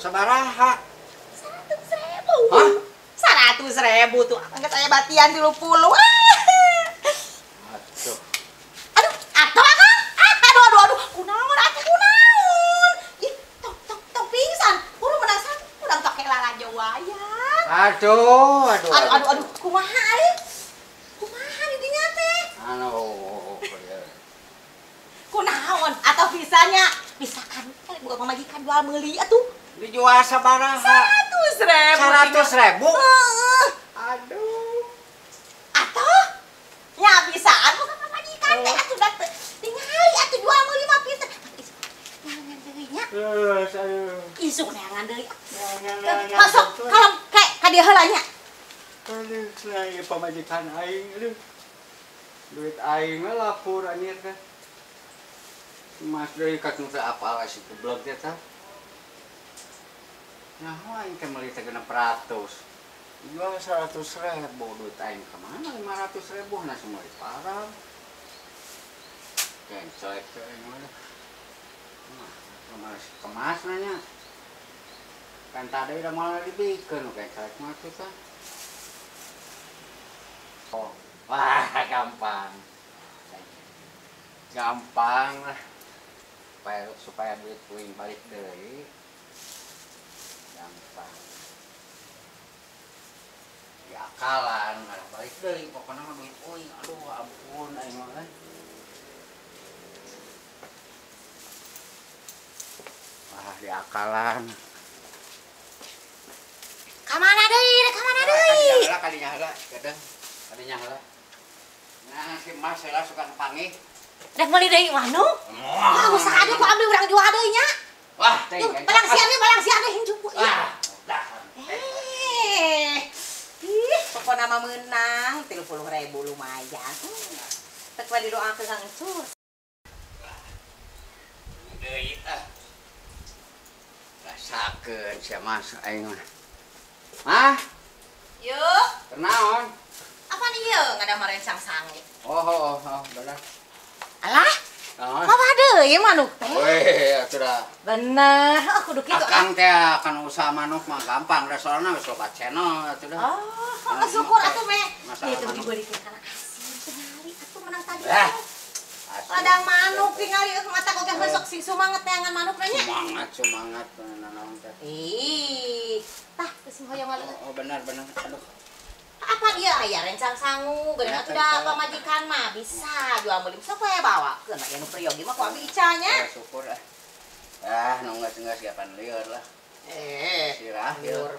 [SPEAKER 3] sabaraha?
[SPEAKER 4] 100.000.
[SPEAKER 3] Hah?
[SPEAKER 4] 100.000 tuh. Angkat saya batian 30.
[SPEAKER 3] Aduh.
[SPEAKER 4] Aduh, atuh akang. Aduh aduh aduh. Kunaon atuh kunaon? Ih, tong tong tong pingsan. Kudu menang satu, urang pake lalajo wayang.
[SPEAKER 3] Aduh, aduh.
[SPEAKER 4] Aduh aduh aduh. Kumaha euy? Kumaha di dinya teh?
[SPEAKER 3] Aduh.
[SPEAKER 4] Kunaon atau bisanya? Bisa kan buka pamajikan jual meuli atuh.
[SPEAKER 3] Dijual sabaraha?
[SPEAKER 4] 100.000.
[SPEAKER 3] 100.000?
[SPEAKER 4] Heeh.
[SPEAKER 3] Aduh.
[SPEAKER 4] Atuh nya bisaan buka pamajikan teh atuh da tingali atuh jual meuli mah pinter. Neangan deui nya.
[SPEAKER 3] Geus aduh.
[SPEAKER 4] Isuk neangan deui. Masuk kalem kayak ka dieu heula nya.
[SPEAKER 3] Aduh, cenah pamajikan aing aduh. Duit aing mah lapur anjir teh. Mas deui ka nu teu apal si goblok teh tah. Nah, aing teh meuli teh 600. Jual 100.000 duit aing ka mana 500.000 nah semua parah. Kenclek teh aing mah. Nah, kemas nanya. Kan tadi udah malah dibikeun kenclek mah tuh tah. Oh, wah gampang. Gampang lah. Supaya duit uing balik deui. Gampang. Diakalan, malah balik deui pokona mah duit uing. Aduh, ampun aing mah euy. Wah, diakalan.
[SPEAKER 4] Ka mana deui? Ka mana deui?
[SPEAKER 3] Kadinya heula, kadang. Kadinya heula. Nah, si Mas heula suka panggih.
[SPEAKER 4] Rek meuli deui manuk? Wah, usaha deui ku abdi urang jual deui nya.
[SPEAKER 3] Wah, teh.
[SPEAKER 4] Balang siang deui hinjup.
[SPEAKER 3] Wah, dah.
[SPEAKER 4] Ih, pokona mah meunang 30.000 lumayan. Tek we didoakeun Kang Encus.
[SPEAKER 3] Deui ah. Rasakeun sia Mas aing mah. Mah.
[SPEAKER 4] Yeuh.
[SPEAKER 3] Kunaon?
[SPEAKER 4] Apaan ieu ngadamel rencang sange?
[SPEAKER 3] Oh, bener.
[SPEAKER 4] Alah. Apa deui manuk teh?
[SPEAKER 3] Weh, atuh da.
[SPEAKER 4] Bener, kudu kitu.
[SPEAKER 3] Akang teh kan usaha manuk mah gampang, da soalna geus loba channel atuh da.
[SPEAKER 4] Oh, syukur atuh me. Ieu teh dibelikeun kana asin tingali atuh menang tadi. Ladang manuk tingali mata oge sok sing sumanget neangan manuk nya.
[SPEAKER 3] Semangat, semangat naon teh.
[SPEAKER 4] Ih, tah geus hoyong ngaleueut.
[SPEAKER 3] Oh, bener bener. Aduh.
[SPEAKER 4] Apa ieu aya rencang sangu geuning atuh da pamajikan mah bisa jual meuli sok we bawakeun mah nu priyogi mah ku abi Ica nya.
[SPEAKER 3] Ya syukur ah. Ah, nu geus siapan lieur lah. Sirah lieur.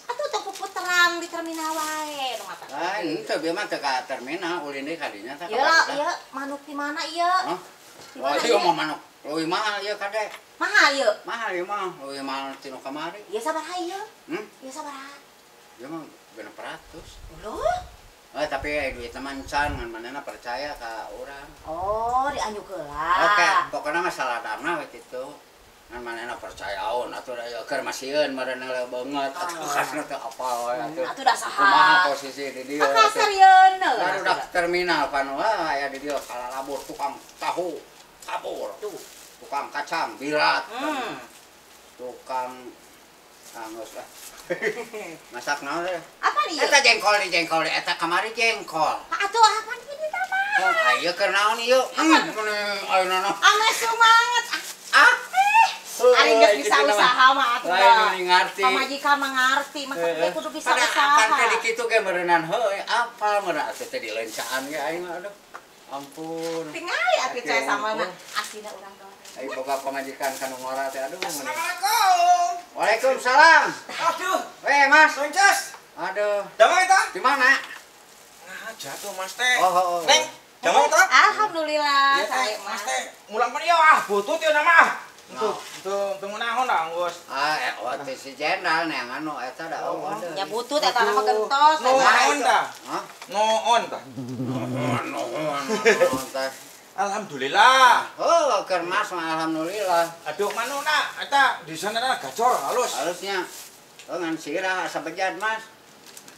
[SPEAKER 4] Atuh tong puputeran di terminal wae nu mata.
[SPEAKER 3] Ah, henteu bieu mah teu ka terminal ulin deui ka dinya tah.
[SPEAKER 4] Ieu lah ieu manuk di mana ieu?
[SPEAKER 3] Hah? Wah, ieu mah manuk leuwih mahal ieu kade.
[SPEAKER 4] Mahal ieu?
[SPEAKER 3] Mahal ieu mah, leuwih mahal ti nu kamari.
[SPEAKER 4] Ieu sabaraha ieu?
[SPEAKER 3] Hmm?
[SPEAKER 4] Ieu sabaraha?
[SPEAKER 3] Ieu mah 600.
[SPEAKER 4] Loh?
[SPEAKER 3] Oh, tapi duit teman can ngan manehna percaya ka urang.
[SPEAKER 4] Oh, dianjuk heula.
[SPEAKER 3] Oke, pokona mah saladana we kitu. Ngan manehna percayaon atuh da ieu keur masieun meureun banget atuh kasna teu apal we atuh.
[SPEAKER 4] Atuh da saha?
[SPEAKER 3] Kumaha posisi di dieu?
[SPEAKER 4] Kasarieun.
[SPEAKER 3] Baru terminal pan wah aya di dieu kalalabur tukang tahu kabur.
[SPEAKER 4] Tuh,
[SPEAKER 3] tukang kacang birat. Tukang angus lah. Masak naon teh?
[SPEAKER 4] Apa ieu?
[SPEAKER 3] Eta jengkol di jengkol eta kamari jengkol.
[SPEAKER 4] Atuh apa ieu teh mah?
[SPEAKER 3] Oh, ieu keur naon ieu? Ayeuna naon?
[SPEAKER 4] Anggeus semangat.
[SPEAKER 3] Ah.
[SPEAKER 4] Ari geus bisa usaha mah atuh.
[SPEAKER 3] Lain nu ngarti.
[SPEAKER 4] Pamajikan mah ngarti, mah teh kudu bisa usaha.
[SPEAKER 3] Kan teh dikitu ge meureunnan heuh, apal meureun atuh teh dilencaan ge aing mah aduh. Ampun.
[SPEAKER 4] Tingali atuh cai samana aslina urang doang.
[SPEAKER 3] Ayo boga pamajikan kanu ngora teh aduh.
[SPEAKER 5] Assalamualaikum.
[SPEAKER 3] Waalaikumsalam.
[SPEAKER 5] Aduh.
[SPEAKER 3] Weh, Mas.
[SPEAKER 5] Loncas.
[SPEAKER 3] Aduh.
[SPEAKER 5] Damai ta?
[SPEAKER 3] Di mana?
[SPEAKER 5] Nah, jatuh Mas teh.
[SPEAKER 3] Oh.
[SPEAKER 5] Neng, damai ta?
[SPEAKER 4] Alhamdulillah,
[SPEAKER 5] ya,
[SPEAKER 4] sae
[SPEAKER 5] Mas teh. Mulang pan ieu ah, butut ieu nama ah. Tuh, teu naon da geus.
[SPEAKER 3] Ah, waktu si jenderal neangan nu eta da eueuh.
[SPEAKER 4] Nya butut eta mah gentos.
[SPEAKER 5] Noon ta?
[SPEAKER 3] Hah?
[SPEAKER 5] Noon ta?
[SPEAKER 3] Noon teh.
[SPEAKER 5] Alhamdulillah.
[SPEAKER 3] Oh, keur Mas mah alhamdulillah.
[SPEAKER 5] Aduh manuna eta di sana gacor halus.
[SPEAKER 3] Halusnya. Oh, ngan sirah asa bejad, Mas.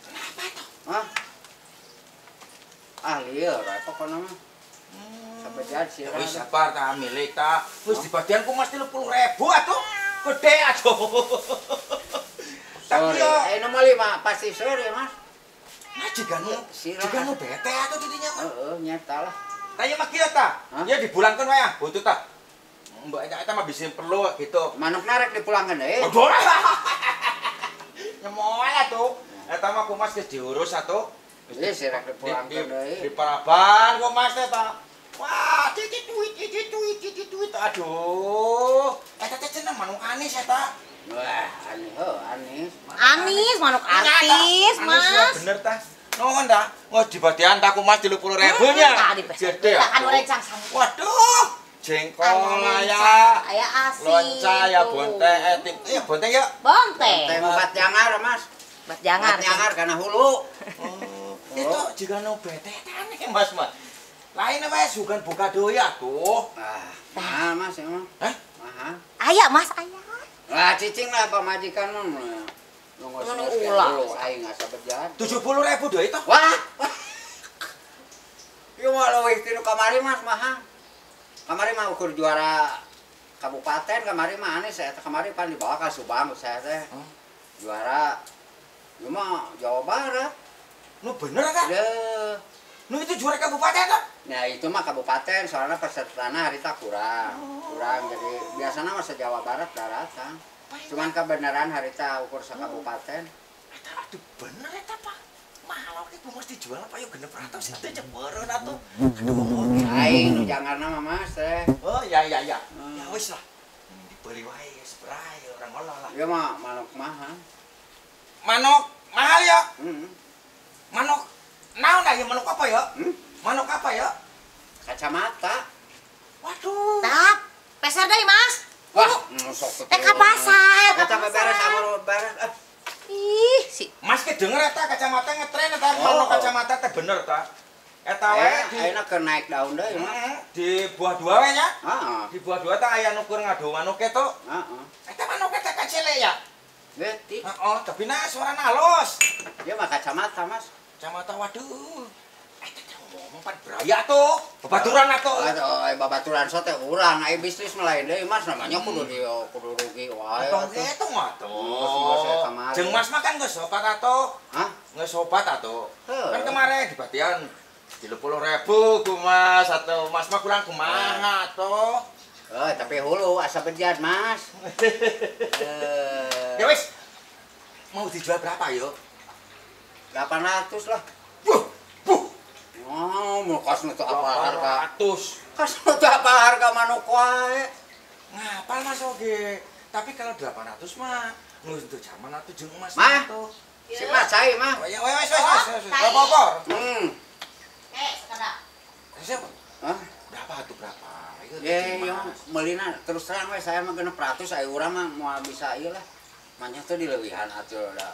[SPEAKER 5] Kenapa toh?
[SPEAKER 3] Hah? Ah, lieur we pokona mah. Sabejad sirah.
[SPEAKER 5] Wis sabar ta milik ta. Wis dibadian ku Mas 30.000 atuh. Gede atuh. Tapi yo
[SPEAKER 3] nu meuli mah pasti sore, Mas.
[SPEAKER 5] Nah, jiga nu bete atuh didinya mah.
[SPEAKER 3] Heeh, nyata lah.
[SPEAKER 5] Tanya mah kieu ta. Ya dipulangkeun wae ah, butuh ta. Mbak eta mah bisa perlu gitu.
[SPEAKER 3] Manukna rek dipulangkeun deui.
[SPEAKER 5] Waduh. Nyemoal atuh. Eta mah ku Mas geus diurus atuh.
[SPEAKER 3] Geus rek dipulangkeun deui.
[SPEAKER 5] Di paraban ku Mas teh ta. Wah, cicit duit. Aduh. Eta teh cenah manuk anis eta.
[SPEAKER 3] Wah, anis heuh, anis.
[SPEAKER 4] Anis manuk artis, Mas.
[SPEAKER 5] Bener ta. Nuhun ta. Wah, dibadian ta ku Mas 30.000 nya. Gede.
[SPEAKER 4] Anu rencang sangat.
[SPEAKER 5] Waduh. Jengkol aya.
[SPEAKER 4] Aya asin.
[SPEAKER 5] Lonca ya bonteng ya bonteng ya.
[SPEAKER 4] Bonteng.
[SPEAKER 3] Bonteng obat jangar, Mas.
[SPEAKER 4] Obat jangar.
[SPEAKER 3] Obat jangar kana hulu.
[SPEAKER 5] Oh, itu jiga nu bete aneh, Mas, Mas. Lain wae sugan buka deui atuh.
[SPEAKER 3] Ah, mahal Mas emang.
[SPEAKER 5] Hah?
[SPEAKER 3] Mahal.
[SPEAKER 4] Aya Mas, aya.
[SPEAKER 3] Lah cicing lah pamajikan mah. Nunggu ulah aing asa bejad.
[SPEAKER 5] 70.000 deui toh.
[SPEAKER 3] Wah. Ieu mah leuwih ti nu kamari Mas mahal. Kamari mah ukur juara kabupaten, kamari mah aneh saya kamari pan dibawa ka Subang saya teh. Juara ieu mah Jawa Barat.
[SPEAKER 5] Nu bener kan?
[SPEAKER 3] Deuh.
[SPEAKER 5] Nu itu juara kabupaten toh?
[SPEAKER 3] Nah itu mah kabupaten, soalnya pesertana harita kurang. Kurang, jadi biasanya mah se-Jawa Barat daratan. Cuman kebenaran harita ukur sekabupaten.
[SPEAKER 5] Eta aduh bener eta Pak. Mahal oke bu mesti jual apa yuk 600 itu cemberun atuh. Aduh.
[SPEAKER 3] Aing nu jangarna mah Mas teh.
[SPEAKER 5] Oh ya ya ya. Ya wis lah. Dibeli wae sebrai orang ngolah lah.
[SPEAKER 3] Ya mah manuk mahal.
[SPEAKER 5] Manuk mahal ya?
[SPEAKER 3] Heeh.
[SPEAKER 5] Manuk naon dah ya manuk apa ya? Manuk apa ya?
[SPEAKER 3] Kacamata.
[SPEAKER 5] Waduh.
[SPEAKER 4] Tap, peser deui Mas.
[SPEAKER 3] Wah, sok
[SPEAKER 4] ka pasar.
[SPEAKER 3] Eta beres amur beres.
[SPEAKER 4] Ih, si
[SPEAKER 5] Mas ke denger eta kacamata ngetren eta manuk kacamata teh bener ta. Eta wae
[SPEAKER 3] ayeuna keur naik daun deui Mas.
[SPEAKER 5] Di buah dua we nya.
[SPEAKER 3] Heeh.
[SPEAKER 5] Di buah dua teh aya nu keur ngadu manuke tuh.
[SPEAKER 3] Heeh.
[SPEAKER 5] Eta manuke teh kacile ya.
[SPEAKER 3] Leutik.
[SPEAKER 5] Heeh, tapi na suarana halus.
[SPEAKER 3] Ieu mah kacamata Mas.
[SPEAKER 5] Kacamata waduh. Eta teh ngomong pan beraya tuh. Babaturan atuh.
[SPEAKER 3] Atuh babaturan so teh urang aya bisnis mah lain deui Mas namanya kudu di kudu rugi wae.
[SPEAKER 5] Tong kitu mah atuh. Jeung Mas mah kan geus sopat atuh.
[SPEAKER 3] Hah?
[SPEAKER 5] Geus sopat atuh. Kan kemarin dibatian 30.000 ku Mas atau Mas mah kurang kumaha atuh.
[SPEAKER 3] Oh, tapi hulu asa bejad Mas.
[SPEAKER 5] Ya wis. Mau dijual berapa yuk?
[SPEAKER 3] 800 lah.
[SPEAKER 5] Buh, buh.
[SPEAKER 3] Oh, mau kas nu apa harga?
[SPEAKER 5] 800.
[SPEAKER 3] Kas nu apa harga manuk wae.
[SPEAKER 5] Ngapal Mas oge. Tapi kalau 800 mah nu untuk zaman atuh jeung emas
[SPEAKER 3] atuh. Si Mas cai mah.
[SPEAKER 5] Ya wes wes wes. Apa-apa.
[SPEAKER 4] Sekedap.
[SPEAKER 5] Siapa?
[SPEAKER 3] Hah?
[SPEAKER 5] Berapa atuh berapa?
[SPEAKER 3] Ya, yo meulina terus terang we saya mah 600 aya urang mah moal bisa ieu lah. Manya teh dileuwihan atuh da.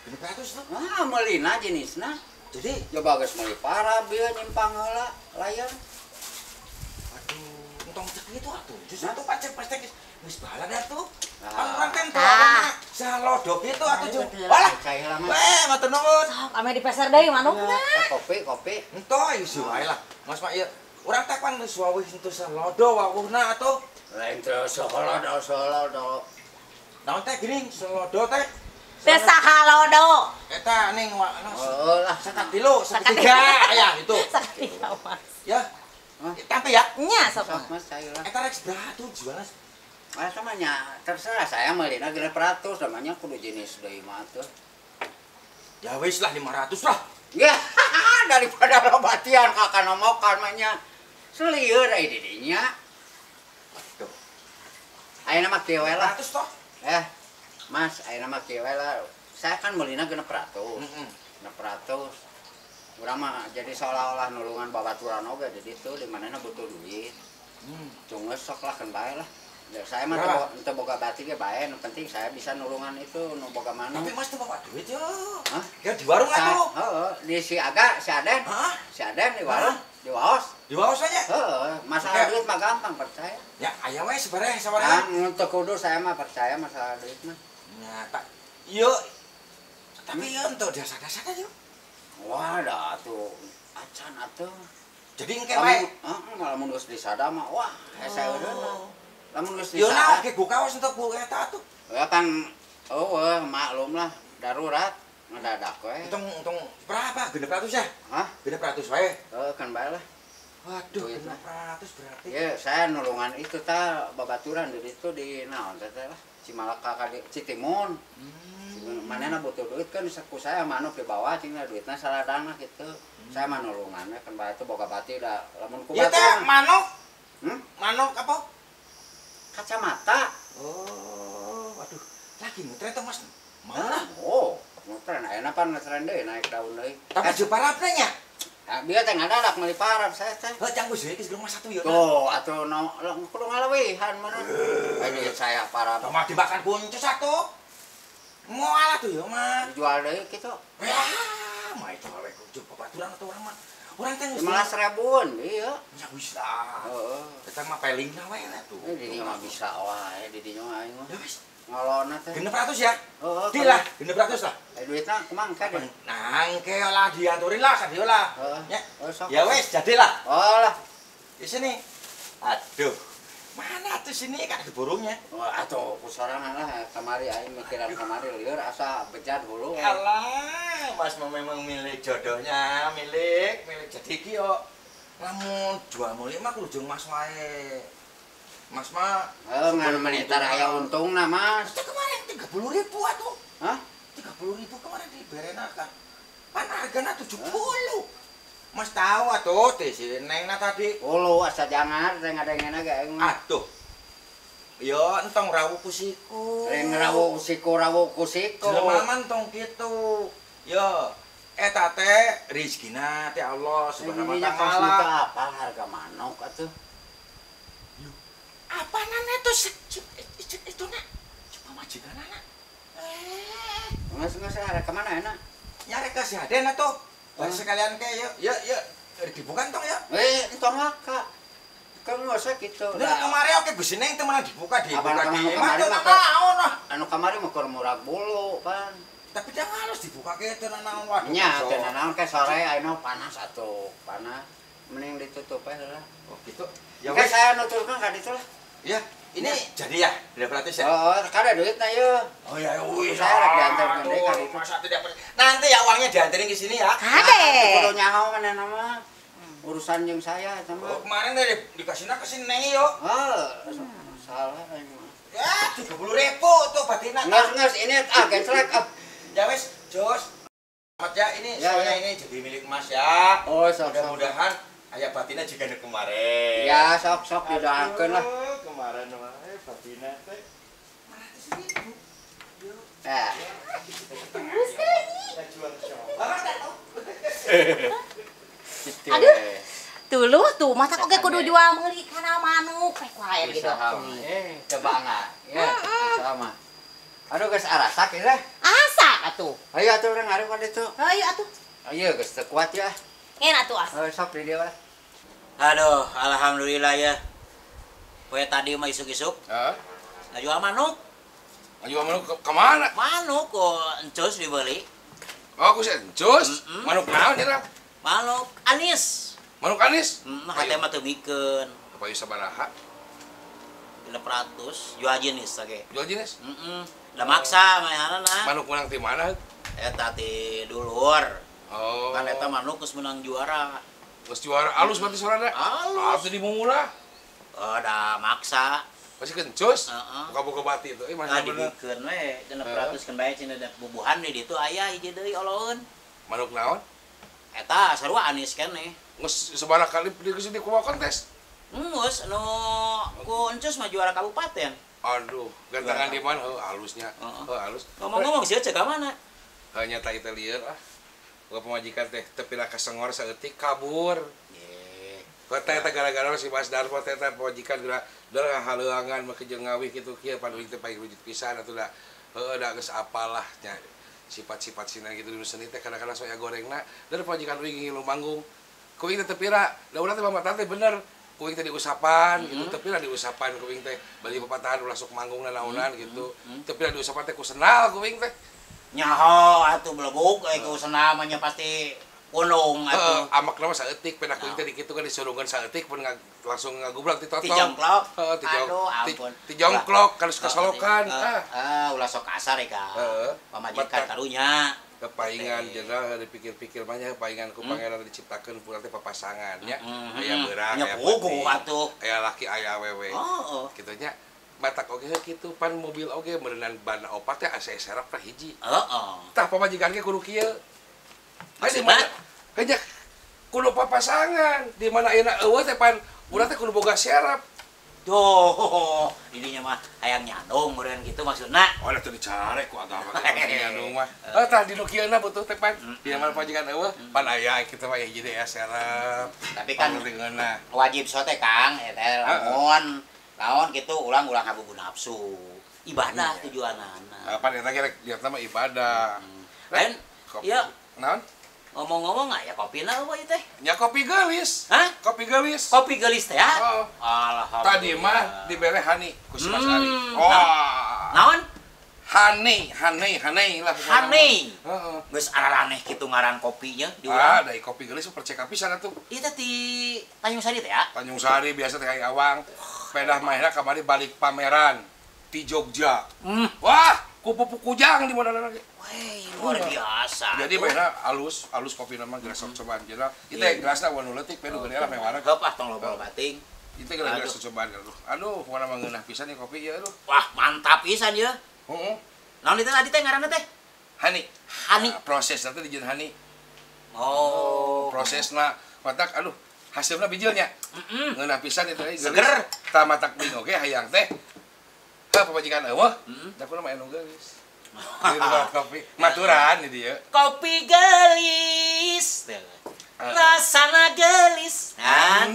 [SPEAKER 5] 600 tuh?
[SPEAKER 3] Wah, meulina jenisna.
[SPEAKER 5] Jadi
[SPEAKER 3] coba geus meuli parah bieu nyimpang heula layan.
[SPEAKER 5] Aduh, entong cek kitu atuh. Justru atuh pacek pasti geus balan atuh. Kan urang teh salodo kitu atuh jeung. Walah, weh matur nuwun.
[SPEAKER 4] Sok ame di pasar deui manukna.
[SPEAKER 3] Kopi, kopi.
[SPEAKER 5] Entoh ieu wae lah. Mas mah ieu urang teh pan geus wawuh henteu salodo wawuhna atuh.
[SPEAKER 3] Lain teu salodo salodo.
[SPEAKER 5] Naon teh geuning salodo teh?
[SPEAKER 4] Teh sahalodo.
[SPEAKER 5] Eta ning
[SPEAKER 3] oh lah
[SPEAKER 5] sakatilu, sakatiga ya itu.
[SPEAKER 4] Sakatiga Mas.
[SPEAKER 5] Ya. Tampi ya?
[SPEAKER 4] Nya sok
[SPEAKER 3] Mas saya lah.
[SPEAKER 5] Eta rek sabaraha tuh jualna?
[SPEAKER 3] Mas mah nya terserah saya meulina 600 namanya kudu jenis deui mah tuh.
[SPEAKER 5] Ya wis lah 500 lah.
[SPEAKER 3] Ya daripada lobatian kakak nomokan mah nya. Selieur ai di dinya.
[SPEAKER 5] Waduh.
[SPEAKER 3] Ayeuna mah kieu we lah.
[SPEAKER 5] 500 toh?
[SPEAKER 3] Mas, ayeuna mah kieu we lah. Saya kan meulina 600. 600. Urang mah jadi seolah-olah nulungan babaturan oge di ditu di manehna butuh duit. Tunggu sok lah keun bae lah. Ya, saya mah teu boga bati ge bae, nu penting saya bisa nulungan itu nu boga manuk.
[SPEAKER 5] Tapi Mas teu bawa duit yo.
[SPEAKER 3] Hah?
[SPEAKER 5] Ya di warung atuh.
[SPEAKER 3] Heeh, di si Aga, si Aden.
[SPEAKER 5] Hah?
[SPEAKER 3] Si Aden di warung, di Waos.
[SPEAKER 5] Di Waos aja?
[SPEAKER 3] Heeh, masalah duit mah gampang percaya.
[SPEAKER 5] Ya aya we sebareh sawareh.
[SPEAKER 3] Ah, teu kudu saya mah percaya masalah duit mah.
[SPEAKER 5] Nyata. Yuk. Tapi ya untuk dasar-dasar yuk.
[SPEAKER 3] Wah, dah tuh acan atuh.
[SPEAKER 5] Jadi engke wae.
[SPEAKER 3] Heeh, lamun geus disada mah wah, hese eureun. Lamun geus
[SPEAKER 5] Yo
[SPEAKER 3] disada.
[SPEAKER 5] nah, oke gua kaos untuk gua eta atuh.
[SPEAKER 3] Ya kan eueuh maklum lah darurat ngedadak we.
[SPEAKER 5] Untung berapa? 600 ya?
[SPEAKER 3] Hah?
[SPEAKER 5] 600 wae.
[SPEAKER 3] Heeh, kan bae lah.
[SPEAKER 5] Waduh,
[SPEAKER 3] Duit lah.
[SPEAKER 5] 600 berarti.
[SPEAKER 3] Ya, saya nulungan itu ta babaturan di ditu di naon teh lah. Cimalaka ka di Citimun. Manehna butuh duit kan ku saya manuk di bawah cing duitna saladangna gitu. Saya mah nulungan we kan bae teh boga bati da lamun ku
[SPEAKER 5] Ya teh
[SPEAKER 3] batur.
[SPEAKER 5] manuk.
[SPEAKER 3] Hmm?
[SPEAKER 5] Manuk apa?
[SPEAKER 3] Kacamata.
[SPEAKER 5] Oh, waduh. Lagi ngetren tuh Mas. Mana?
[SPEAKER 3] Oh, ngetren ayeuna pan ngetren deui naik daun deui.
[SPEAKER 5] Tapi jeung parapna nya.
[SPEAKER 3] Nah, bieu teh ngadadak meuli parap saya teh.
[SPEAKER 5] Heuh, canggu sih geus rumah satu ya.
[SPEAKER 3] Tuh, atuh no kudu ngalewihan mana. Duit saya parap.
[SPEAKER 5] Mah dimakan kuncu satu. Moal atuh ya mah.
[SPEAKER 3] Dijual deui kitu.
[SPEAKER 5] Ya, mah itu we kudu babaturan atuh urang mah. Urang teh geus
[SPEAKER 3] 15.000-an, iya.
[SPEAKER 5] Ya wis lah.
[SPEAKER 3] Heeh.
[SPEAKER 5] Eta mah pelingna we lah tuh.
[SPEAKER 3] Di dinya mah bisa wae, di dinya mah aing mah.
[SPEAKER 5] Ya wis,
[SPEAKER 3] Ngalona teh.
[SPEAKER 5] 600 ya?
[SPEAKER 3] Heeh.
[SPEAKER 5] Di lah, 600 lah.
[SPEAKER 3] Duitna kumaha engke deh.
[SPEAKER 5] Nah, engke lah diaturin lah sadio lah.
[SPEAKER 3] Heeh.
[SPEAKER 5] Ya.
[SPEAKER 3] Oh, sok.
[SPEAKER 5] Ya wis, jadilah.
[SPEAKER 3] Oh lah.
[SPEAKER 5] Di sini. Aduh. Mana tuh sini kan ada burungnya.
[SPEAKER 3] Oh, atuh ku sorangan lah kamari aing mikiran kamari lieur asa bejat hulu.
[SPEAKER 5] Alah, Mas mah memang milik jodohnya, milik jadi ki yo. Lamun jual meuli mah kudu jeung Mas wae. Mas mah
[SPEAKER 3] Heuh, ngan menitar aya untungna, Mas.
[SPEAKER 5] Itu kemarin 30.000 atuh.
[SPEAKER 3] Hah?
[SPEAKER 5] 30.000 kemarin diberena kan. Pan hargana 70. Mas tahu atuh teh si Nengna tadi.
[SPEAKER 3] Hulu asa jangar teh ngadengena ge aing mah.
[SPEAKER 5] Aduh. Yo entong rawu ku siku.
[SPEAKER 3] Lain rawu siku rawu ku siku.
[SPEAKER 5] Jelema mah entong kitu. Yo eta teh rezekina teh Allah Subhanahu wa taala.
[SPEAKER 3] Apa harga manuk atuh?
[SPEAKER 5] Apa nana itu itu nak? Coba majikan anak.
[SPEAKER 3] Nggak arek kemana enak?
[SPEAKER 5] Nyari ke si Aden atuh. Bari sekalian ke yuk, yuk, yuk. Dibuka entong ya?
[SPEAKER 3] Entong waka. Kan nggak usah gitu.
[SPEAKER 5] Nah, kemarin oke Gusti Neng temenan dibuka di
[SPEAKER 3] kemarin mah. Anu kemarin mah keur murag bulu pan.
[SPEAKER 5] Tapi jangan harus dibuka ke teu nanaon waduh.
[SPEAKER 3] Nya teu nanaon ke sore ayeuna panas atuh, panas. Mending ditutup ae lah.
[SPEAKER 5] Oh gitu. Ya
[SPEAKER 3] wes saya nuturkeun ka ditu lah.
[SPEAKER 5] Ya, ini jadi ya, 200 ya?
[SPEAKER 3] Oh, kada duitna yeuh.
[SPEAKER 5] Oh ya, wis.
[SPEAKER 3] Saya rek diantarkeun deui ka ditu.
[SPEAKER 5] Masa tidak nanti ya uangnya dianterin ke sini ya.
[SPEAKER 4] Kade.
[SPEAKER 3] Kudu nyaho manehna mah. Urusan jeung saya eta mah.
[SPEAKER 5] Oh, kemarin dari dikasihna ke si Neng yo.
[SPEAKER 3] Heuh, salah aing mah.
[SPEAKER 5] Ya, 30.000 tuh batina.
[SPEAKER 3] Nges ini ah genslek ah.
[SPEAKER 5] Ya wes, Jos. Selamat ya ini
[SPEAKER 3] ya,
[SPEAKER 5] soalnya
[SPEAKER 3] ya.
[SPEAKER 5] Ini jadi milik Mas ya.
[SPEAKER 3] Oh, sok.
[SPEAKER 5] Mudah-mudahan ayah batina juga ada kemarin.
[SPEAKER 3] Ya, sok-sok didoakeun lah.
[SPEAKER 5] Kemarin mah batina teh 400.000.
[SPEAKER 3] Eh.
[SPEAKER 4] Terus deui.
[SPEAKER 3] Aduh.
[SPEAKER 4] Tuluh tuh, masa oge kudu jual meuli kana manuk rek wae gitu.
[SPEAKER 3] Teu bangga. Ya, sama. Aduh geus arasak ieu teh.
[SPEAKER 4] Asa atuh.
[SPEAKER 3] Ayo atuh urang areup ka ditu.
[SPEAKER 4] Ayo atuh.
[SPEAKER 3] Ayo geus teu kuat ya.
[SPEAKER 4] Ngen atuh as.
[SPEAKER 3] Sok di dieu lah.
[SPEAKER 2] Aduh, alhamdulillah ya. Poe tadi mah isuk-isuk.
[SPEAKER 6] Heeh.
[SPEAKER 2] Ngajual manuk.
[SPEAKER 6] Ngajual manuk ke mana?
[SPEAKER 2] Manuk kok encus dibeli.
[SPEAKER 6] Oh, ku si encus? Manuk naon cenah?
[SPEAKER 2] Manuk anis.
[SPEAKER 6] Manuk anis?
[SPEAKER 2] Heeh, hate mah teu mikeun.
[SPEAKER 6] Apa ieu sabaraha?
[SPEAKER 2] 600 jual jenis oge.
[SPEAKER 6] Jual jenis?
[SPEAKER 2] Heeh. Da maksa manehanana.
[SPEAKER 6] Manuk menang ti mana?
[SPEAKER 2] Eta ti dulur.
[SPEAKER 6] Oh.
[SPEAKER 2] Kan eta manuk geus menang juara.
[SPEAKER 6] Geus juara alus berarti suarana?
[SPEAKER 2] Alus.
[SPEAKER 6] Atuh dimumula.
[SPEAKER 2] Oh, da maksa.
[SPEAKER 6] Masih kencus?
[SPEAKER 2] Heeh.
[SPEAKER 6] Buka-buka bati itu. Masih bener.
[SPEAKER 2] Dibikeun we 600 kan bae cenah da bubuhan di ditu aya hiji deui oloeun.
[SPEAKER 6] Manuk naon?
[SPEAKER 2] Eta sarua anis keneh.
[SPEAKER 6] Geus sabaraha kali geus di kumaha kontes?
[SPEAKER 2] Geus anu ku encus mah juara kabupaten.
[SPEAKER 6] Aduh, gantangan di mana? Heuh, alusnya. Heuh, alus.
[SPEAKER 2] Ngomong-ngomong sih cek ka mana?
[SPEAKER 6] Heuh, nyata itu lieur ah. Boga pamajikan teh teu pira kasengor saeutik kabur.
[SPEAKER 2] Ye.
[SPEAKER 6] Kota eta gara-gara si Mas Darmo teh eta pamajikan geura deur ngahaleuangan make jeung ngawih kitu kieu paduing teh paling rujit pisan atuh da heuh da geus apalah nya sifat-sifat sina kitu di seni teh kadang-kadang soya gorengna deur pamajikan uing ngilu manggung. Ku ieu teh teu pira, da urang teh pamatan teh bener. Kuing teh diusapan gitu, tapi lah diusapan kuing teh bali papatahan ulah sok manggung naonan gitu. Tapi lah diusapan teh ku senal kuing teh.
[SPEAKER 2] Nyaho atuh belebug euy ku senal mah nya pasti punung atuh.
[SPEAKER 6] Amakna mah saeutik pedah kuing teh dikitu kan disurungan saeutik pun langsung ngagublak ti totong.
[SPEAKER 2] Ti jongklok.
[SPEAKER 6] Heeh,
[SPEAKER 2] aduh ampun.
[SPEAKER 6] Ti jongklok kalau suka solokan.
[SPEAKER 2] Heeh, ulah sok kasar ya ka. Pamajikan karunya.
[SPEAKER 6] Kepaingan jenderal dipikir-pikir banyak kepaingan ku pangeran diciptakeun pulang teh papasangan nya. Aya beurang aya
[SPEAKER 2] puguh atuh.
[SPEAKER 6] Aya laki aya awewe.
[SPEAKER 2] Heeh.
[SPEAKER 6] Kitu nya matak oge kitu pan mobil oge meureunan ban opat teh asa serap teh hiji.
[SPEAKER 2] Heeh.
[SPEAKER 6] Tah pamajikan ge kudu kieu. Maksudna hanya kudu papasangan di mana ayeuna eueuh teh pan urang teh kudu boga serap.
[SPEAKER 2] Duh, ininya mah hayang nyandung meureun kitu maksudna.
[SPEAKER 6] Oh, atuh dicarek ku agama teh nyandung mah. Heuh tah di nu kieu na butuh teh pan. Di mana pamajikan eueuh pan aya kitu mah hiji deui serep.
[SPEAKER 2] Tapi kan wajib so teh Kang eta lamun naon kitu ulang-ulang habubu nafsu. Ibadah tujuanana.
[SPEAKER 6] Pan eta ge rek niatna mah ibadah.
[SPEAKER 2] Lain ieu
[SPEAKER 6] naon?
[SPEAKER 2] Ngomong-ngomong nggak ya kopi lah apa itu teh?
[SPEAKER 6] Ya kopi gelis.
[SPEAKER 2] Hah?
[SPEAKER 6] Kopi gelis.
[SPEAKER 2] Kopi gelis teh ya?
[SPEAKER 6] Oh.
[SPEAKER 2] Alhamdulillah.
[SPEAKER 6] Tadi mah dibere hani ku si Mas Ari. Oh.
[SPEAKER 2] Naon?
[SPEAKER 6] Hani, hani, hani lah.
[SPEAKER 2] Hani.
[SPEAKER 6] Heeh.
[SPEAKER 2] Geus araraneh kitu ngaran kopinya di urang.
[SPEAKER 6] Ah, dari kopi gelis perceka pisan atuh.
[SPEAKER 2] Ieu teh di Tanjung Sari teh ya?
[SPEAKER 6] Tanjung Sari biasa teh Awang. Pedah mahna kamari balik pameran di Jogja. Wah, kupu-kupu kujang di mana lagi.
[SPEAKER 2] Wih, luar biasa.
[SPEAKER 6] Jadi mainnya alus, alus kopi nama gelas sok cobaan jadi. Itu gelasna wan leutik pedu geuning lah mewarna.
[SPEAKER 2] Heup ah tong loba bating.
[SPEAKER 6] Itu gelas cobaan aduh. Aduh, warna mah ngeunah pisan ieu kopi ieu aduh.
[SPEAKER 2] Wah, mantap pisan ieu.
[SPEAKER 6] Heeh.
[SPEAKER 2] Naon itu tadi teh ngaranna teh?
[SPEAKER 6] Hani.
[SPEAKER 2] Hani.
[SPEAKER 6] Proses teh dijieun hani.
[SPEAKER 2] Oh,
[SPEAKER 6] prosesna matak aduh hasilna bijilnya.
[SPEAKER 2] Heeh.
[SPEAKER 6] Ngeunah pisan itu teh
[SPEAKER 2] seger.
[SPEAKER 6] Tah matak bing oge hayang teh. Heuh pamajikan eueuh. Da kudu mah anu geulis. Kopi maturan ini dia.
[SPEAKER 2] Kopi gelis, rasana gelis, nah,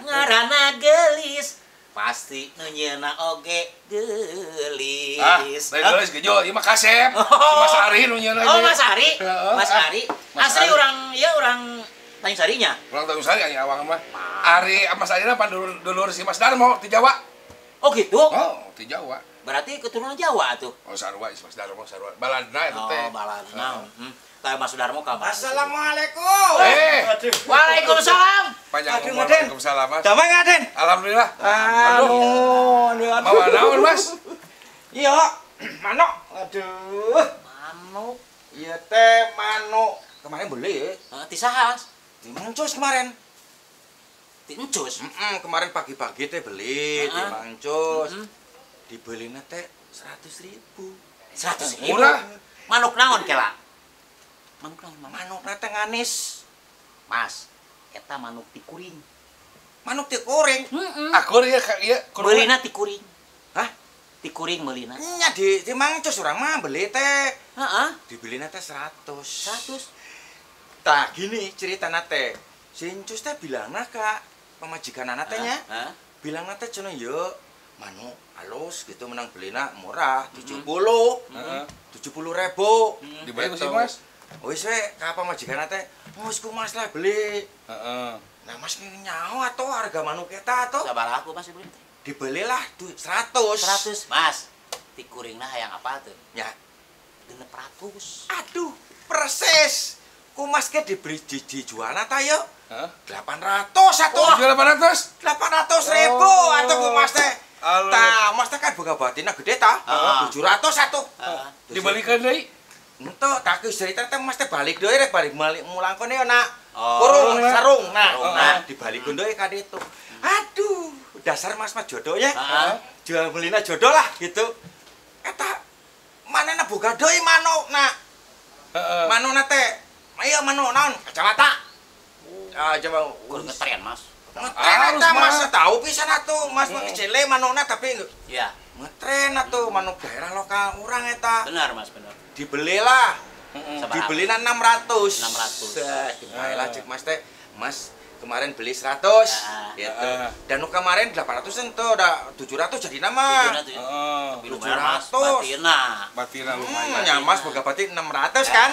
[SPEAKER 2] ngarana gelis, pasti nunyeuna oge gelis.
[SPEAKER 6] Ah, lain gelis gejo, ieu mah kasep. Si Mas Ari nunyeuna.
[SPEAKER 2] Oh, Mas Ari. Mas Ari. Asli orang ya orang Tanjung Sarinya.
[SPEAKER 6] Orang Tanjung Sari aya awang mah. Ari Mas Ari mah dulur si Mas Darmo di Jawa.
[SPEAKER 2] Oh gitu?
[SPEAKER 6] Oh, di Jawa.
[SPEAKER 2] Berarti keturunan Jawa tuh.
[SPEAKER 6] Oh, sarua Mas Darmo sarua. Baladna itu teh.
[SPEAKER 2] Oh, baladna. Tah Mas Darmo ka mana?
[SPEAKER 5] Assalamualaikum.
[SPEAKER 2] Waalaikumsalam.
[SPEAKER 6] Panjang umur. Waalaikumsalam, Mas.
[SPEAKER 5] Damai Aden?
[SPEAKER 6] Alhamdulillah.
[SPEAKER 5] Aduh, aduh.
[SPEAKER 6] Mawa naon, Mas?
[SPEAKER 5] Iya, manuk. Aduh.
[SPEAKER 2] Manuk.
[SPEAKER 5] Iya teh manuk. Kemarin beli.
[SPEAKER 2] Heeh, ti saha, Mas?
[SPEAKER 5] Di Mang Encus kemarin.
[SPEAKER 2] Ti Encus?
[SPEAKER 5] Kemarin pagi-pagi teh beli di Mang Encus. Dibelinya teh 100.000.
[SPEAKER 2] 100.000?
[SPEAKER 6] Murah.
[SPEAKER 2] Manuk naon kela? Manuk naon?
[SPEAKER 5] Manukna teh nganis.
[SPEAKER 2] Mas, eta manuk tikuring.
[SPEAKER 5] Manuk tikuring?
[SPEAKER 2] Heeh.
[SPEAKER 6] Akur ieu ieu
[SPEAKER 2] meulina tikuring.
[SPEAKER 5] Hah?
[SPEAKER 2] Tikuring meulina.
[SPEAKER 5] Nya di Mang Encus urang mah beli teh.
[SPEAKER 2] Heeh.
[SPEAKER 5] Dibelina teh 100.
[SPEAKER 2] 100.
[SPEAKER 5] Tah gini ceritana teh. Si Encus teh bilangna ka pamajikanana teh nya.
[SPEAKER 2] Heeh.
[SPEAKER 5] Bilangna teh cenah ieu manuk halus gitu menang belina murah 70.000.
[SPEAKER 6] Dibeli ku si Mas.
[SPEAKER 5] Wis we ka pamajikan teh, "Wis ku Mas lah beli."
[SPEAKER 6] Heeh.
[SPEAKER 5] Nah, Mas nyaho atuh harga manuk eta atuh.
[SPEAKER 2] Sabaraha ku Mas beli teh?
[SPEAKER 5] Dibelilah 100.
[SPEAKER 2] 100, Mas. Tikuringna hayang apa tuh?
[SPEAKER 5] Ya.
[SPEAKER 2] 600.
[SPEAKER 5] Aduh, persis. Ku Mas ke dibeli dijualna ta yo?
[SPEAKER 6] Heeh.
[SPEAKER 5] 800 atuh.
[SPEAKER 6] Dijual 800?
[SPEAKER 5] 800.000 atuh ku Mas teh. Tah, Mas teh kan boga batina gede ta? 700 atuh.
[SPEAKER 6] Dibalikeun deui?
[SPEAKER 5] Henteu, tak geus cerita teh Mas teh balik deui rek balik mulangkeun ieu nak. Kurung sarung nah. Nah, dibalikeun deui ka ditu. Aduh, dasar Mas mah jodoh ya. Jual belina jodoh lah gitu. Eta manehna boga deui manuk nak.
[SPEAKER 6] Heeh.
[SPEAKER 5] Manukna teh, ieu manuk naon? Kacamata. Ah, coba
[SPEAKER 2] kur ngetren Mas.
[SPEAKER 5] Ngetren eta Mas tahu pisan atuh Mas mah kecile manukna tapi
[SPEAKER 2] iya.
[SPEAKER 5] Ngetren atuh manuk daerah lokal urang eta.
[SPEAKER 2] Benar Mas, benar.
[SPEAKER 5] Dibelilah. Dibelina 600.
[SPEAKER 2] 600.
[SPEAKER 5] Dibaelah cek Mas teh. Mas Kemarin beli 100 gitu. Dan kemarin 800 ente udah 700 jadi nama.
[SPEAKER 2] 700. Tapi lumayan Mas, batina.
[SPEAKER 6] Batina lumayan.
[SPEAKER 5] Nya Mas boga batin 600 kan?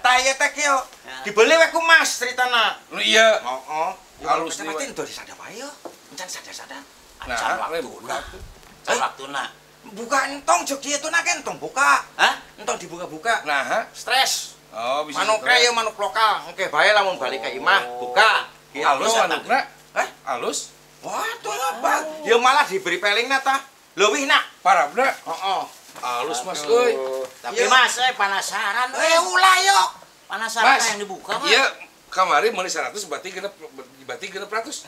[SPEAKER 5] Tah ieu teh kieu. Dibeli we ku Mas ceritana.
[SPEAKER 6] Lu iya.
[SPEAKER 5] Heeh.
[SPEAKER 6] Halus
[SPEAKER 5] deui. Batin teu disada wae yo. Encan sada-sada.
[SPEAKER 2] Acan waktuna. Acan waktuna.
[SPEAKER 5] Buka entong jog kieu tuna kan entong buka.
[SPEAKER 2] Hah?
[SPEAKER 5] Entong dibuka-buka.
[SPEAKER 6] Nah,
[SPEAKER 5] stres.
[SPEAKER 6] Oh, bisa.
[SPEAKER 5] Manuk ieu manuk lokal. Engke bae lamun balik ka imah, buka.
[SPEAKER 6] Halus manukna?
[SPEAKER 5] Hah?
[SPEAKER 6] Halus?
[SPEAKER 5] Waduh, apa? Ya malah diberi pelingna tah. Leuwih nak.
[SPEAKER 6] Parabna?
[SPEAKER 5] Heeh.
[SPEAKER 6] Halus Mas euy.
[SPEAKER 2] Tapi Mas euy penasaran
[SPEAKER 5] euy. Ulah yo.
[SPEAKER 2] Penasaran yang dibuka Mas.
[SPEAKER 6] Iya, kamari meuli 100 berarti 600.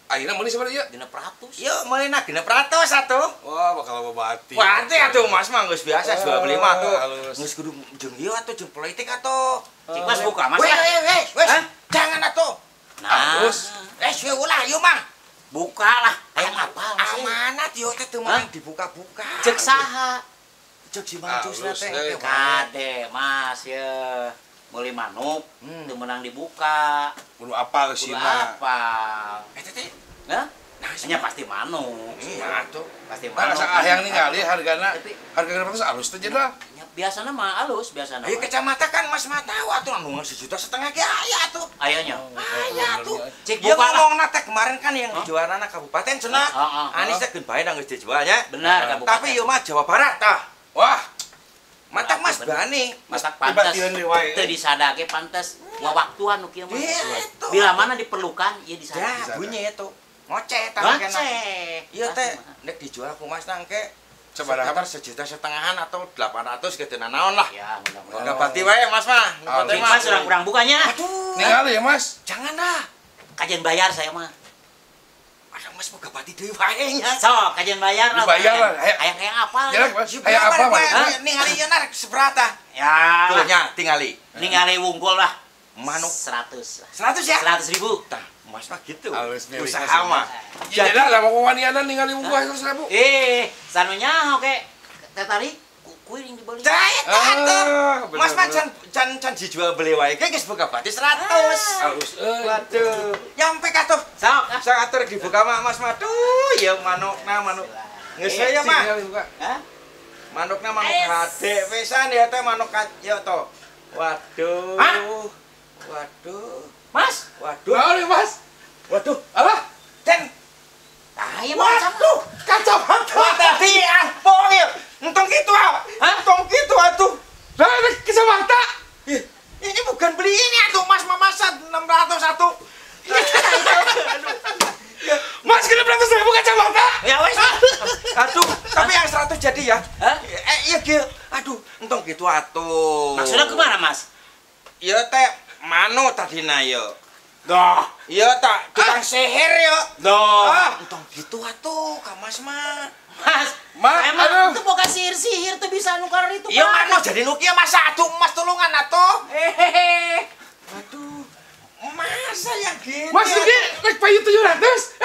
[SPEAKER 6] Ayeuna meuli sabaraha ieu?
[SPEAKER 2] 600.
[SPEAKER 5] Ieu meulina 600 atuh.
[SPEAKER 6] Wah, bakal babati.
[SPEAKER 5] Wah, atuh Mas mah geus biasa jual beli mah atuh. Geus kudu jeung ieu atuh jeung politik atuh.
[SPEAKER 2] Cik Mas buka Mas.
[SPEAKER 5] Weh, jangan atuh.
[SPEAKER 2] Nah,
[SPEAKER 6] terus
[SPEAKER 5] ulah ieu mah.
[SPEAKER 2] Buka lah. Hayang apal
[SPEAKER 5] amanat ieu teh teu meunang dibuka-buka.
[SPEAKER 2] Cek saha?
[SPEAKER 5] Cek si Mancusna teh.
[SPEAKER 2] Kade Mas ye. Meuli manuk teu meunang dibuka.
[SPEAKER 6] Kudu apal sina.
[SPEAKER 2] Apal.
[SPEAKER 5] Eta teh.
[SPEAKER 2] Hah? Nya pasti manuk.
[SPEAKER 5] Iya atuh.
[SPEAKER 2] Pasti manuk.
[SPEAKER 6] Nah, hayang ningali hargana. Harga 600 alus teh lah.
[SPEAKER 2] Biasana mah alus biasana.
[SPEAKER 5] Ayo kacamata kan Mas mah tahu atuh anu 1,5 juta ge aya atuh.
[SPEAKER 2] Ayanya.
[SPEAKER 5] Aya atuh.
[SPEAKER 2] Cek
[SPEAKER 5] buka
[SPEAKER 2] ngomongna
[SPEAKER 5] teh kemarin kan yang juarana kabupaten cenah. Anies teh geun bae geus dijualnya.
[SPEAKER 2] Benar kabupaten.
[SPEAKER 5] Tapi ieu mah Jawa Barat tah.
[SPEAKER 6] Wah.
[SPEAKER 5] Matak Mas bani.
[SPEAKER 2] Matak pantes. Teu disadake pantes wawaktuan nu kieu mah. Bila mana diperlukan ieu disada.
[SPEAKER 5] Ya bunyi itu. Ngoceh tah kana. Ieu teh nek dijual ku Mas nangke
[SPEAKER 6] sabaraha
[SPEAKER 5] 1,5 jutaan atau 800 gitu naon lah.
[SPEAKER 2] Ya, mudah-mudahan.
[SPEAKER 5] Enggak pati wae Mas mah.
[SPEAKER 2] Mas urang-urang bukanya.
[SPEAKER 5] Aduh.
[SPEAKER 6] Ningali ya Mas.
[SPEAKER 5] Jangan lah.
[SPEAKER 2] Kajian bayar saya mah.
[SPEAKER 5] Ada Mas boga pati deui wae nya.
[SPEAKER 2] Sok, kajian bayar lah.
[SPEAKER 6] Dibayar lah.
[SPEAKER 2] Hayang-hayang apa?
[SPEAKER 6] Hayang apa Mas?
[SPEAKER 5] Ningali ieu na seberapa?
[SPEAKER 2] Ya.
[SPEAKER 5] Tuh nya tingali.
[SPEAKER 2] Ningali wungkul lah.
[SPEAKER 5] Manuk
[SPEAKER 2] 100.
[SPEAKER 5] 100 ya?
[SPEAKER 2] 100 ribu.
[SPEAKER 5] Tah, Mas mah gitu.
[SPEAKER 6] Usaha mah. Jadi lah mau wanianan ningali wungkul 100 ribu.
[SPEAKER 2] Sanunya oke. Tertarik kuring dibeli.
[SPEAKER 5] Tah eta atuh. Mas mah can dijual beli wae ge geus boga bati 100.
[SPEAKER 6] Halus euy.
[SPEAKER 5] Waduh. Nyampe katuh.
[SPEAKER 2] Sok.
[SPEAKER 5] Sok atur dibuka mah Mas mah. Duh, ya manukna manuk. Geus saya mah.
[SPEAKER 2] Hah?
[SPEAKER 5] Manukna manuk hade pisan ya teh manuk ya to. Waduh. Waduh.
[SPEAKER 2] Mas.
[SPEAKER 5] Waduh.
[SPEAKER 6] Naon Mas?
[SPEAKER 5] Waduh.
[SPEAKER 6] Alah.
[SPEAKER 5] Den.
[SPEAKER 2] Tah ieu
[SPEAKER 5] waduh, kacamata. Tadi ah, bohong ya. Entong kitu ah. Entong kitu atuh.
[SPEAKER 6] Lah kacamata.
[SPEAKER 5] Ini bukan beli ini atuh Mas mamasan 600 atuh.
[SPEAKER 6] Mas kena 600 ribu kacamata.
[SPEAKER 2] Ya wes.
[SPEAKER 5] Aduh, tapi yang 100 jadi ya.
[SPEAKER 2] Hah?
[SPEAKER 5] Iya kieu. Aduh, entong kitu atuh.
[SPEAKER 2] Maksudnya kemana, Mas?
[SPEAKER 5] Ieu teh mano tadina ieu.
[SPEAKER 2] Doh,
[SPEAKER 5] iya tak tukang sihir yo.
[SPEAKER 2] Doh.
[SPEAKER 5] Ah, entong gitu atuh ka Mas mah.
[SPEAKER 2] Mas, emang itu boga sihir-sihir tuh bisa nukar itu.
[SPEAKER 5] Iya mano jadi nu kieu masa atuh Mas tulungan atuh.
[SPEAKER 2] Hehehe.
[SPEAKER 5] Aduh. Masa yang gini.
[SPEAKER 6] Mas ini rek payu 700.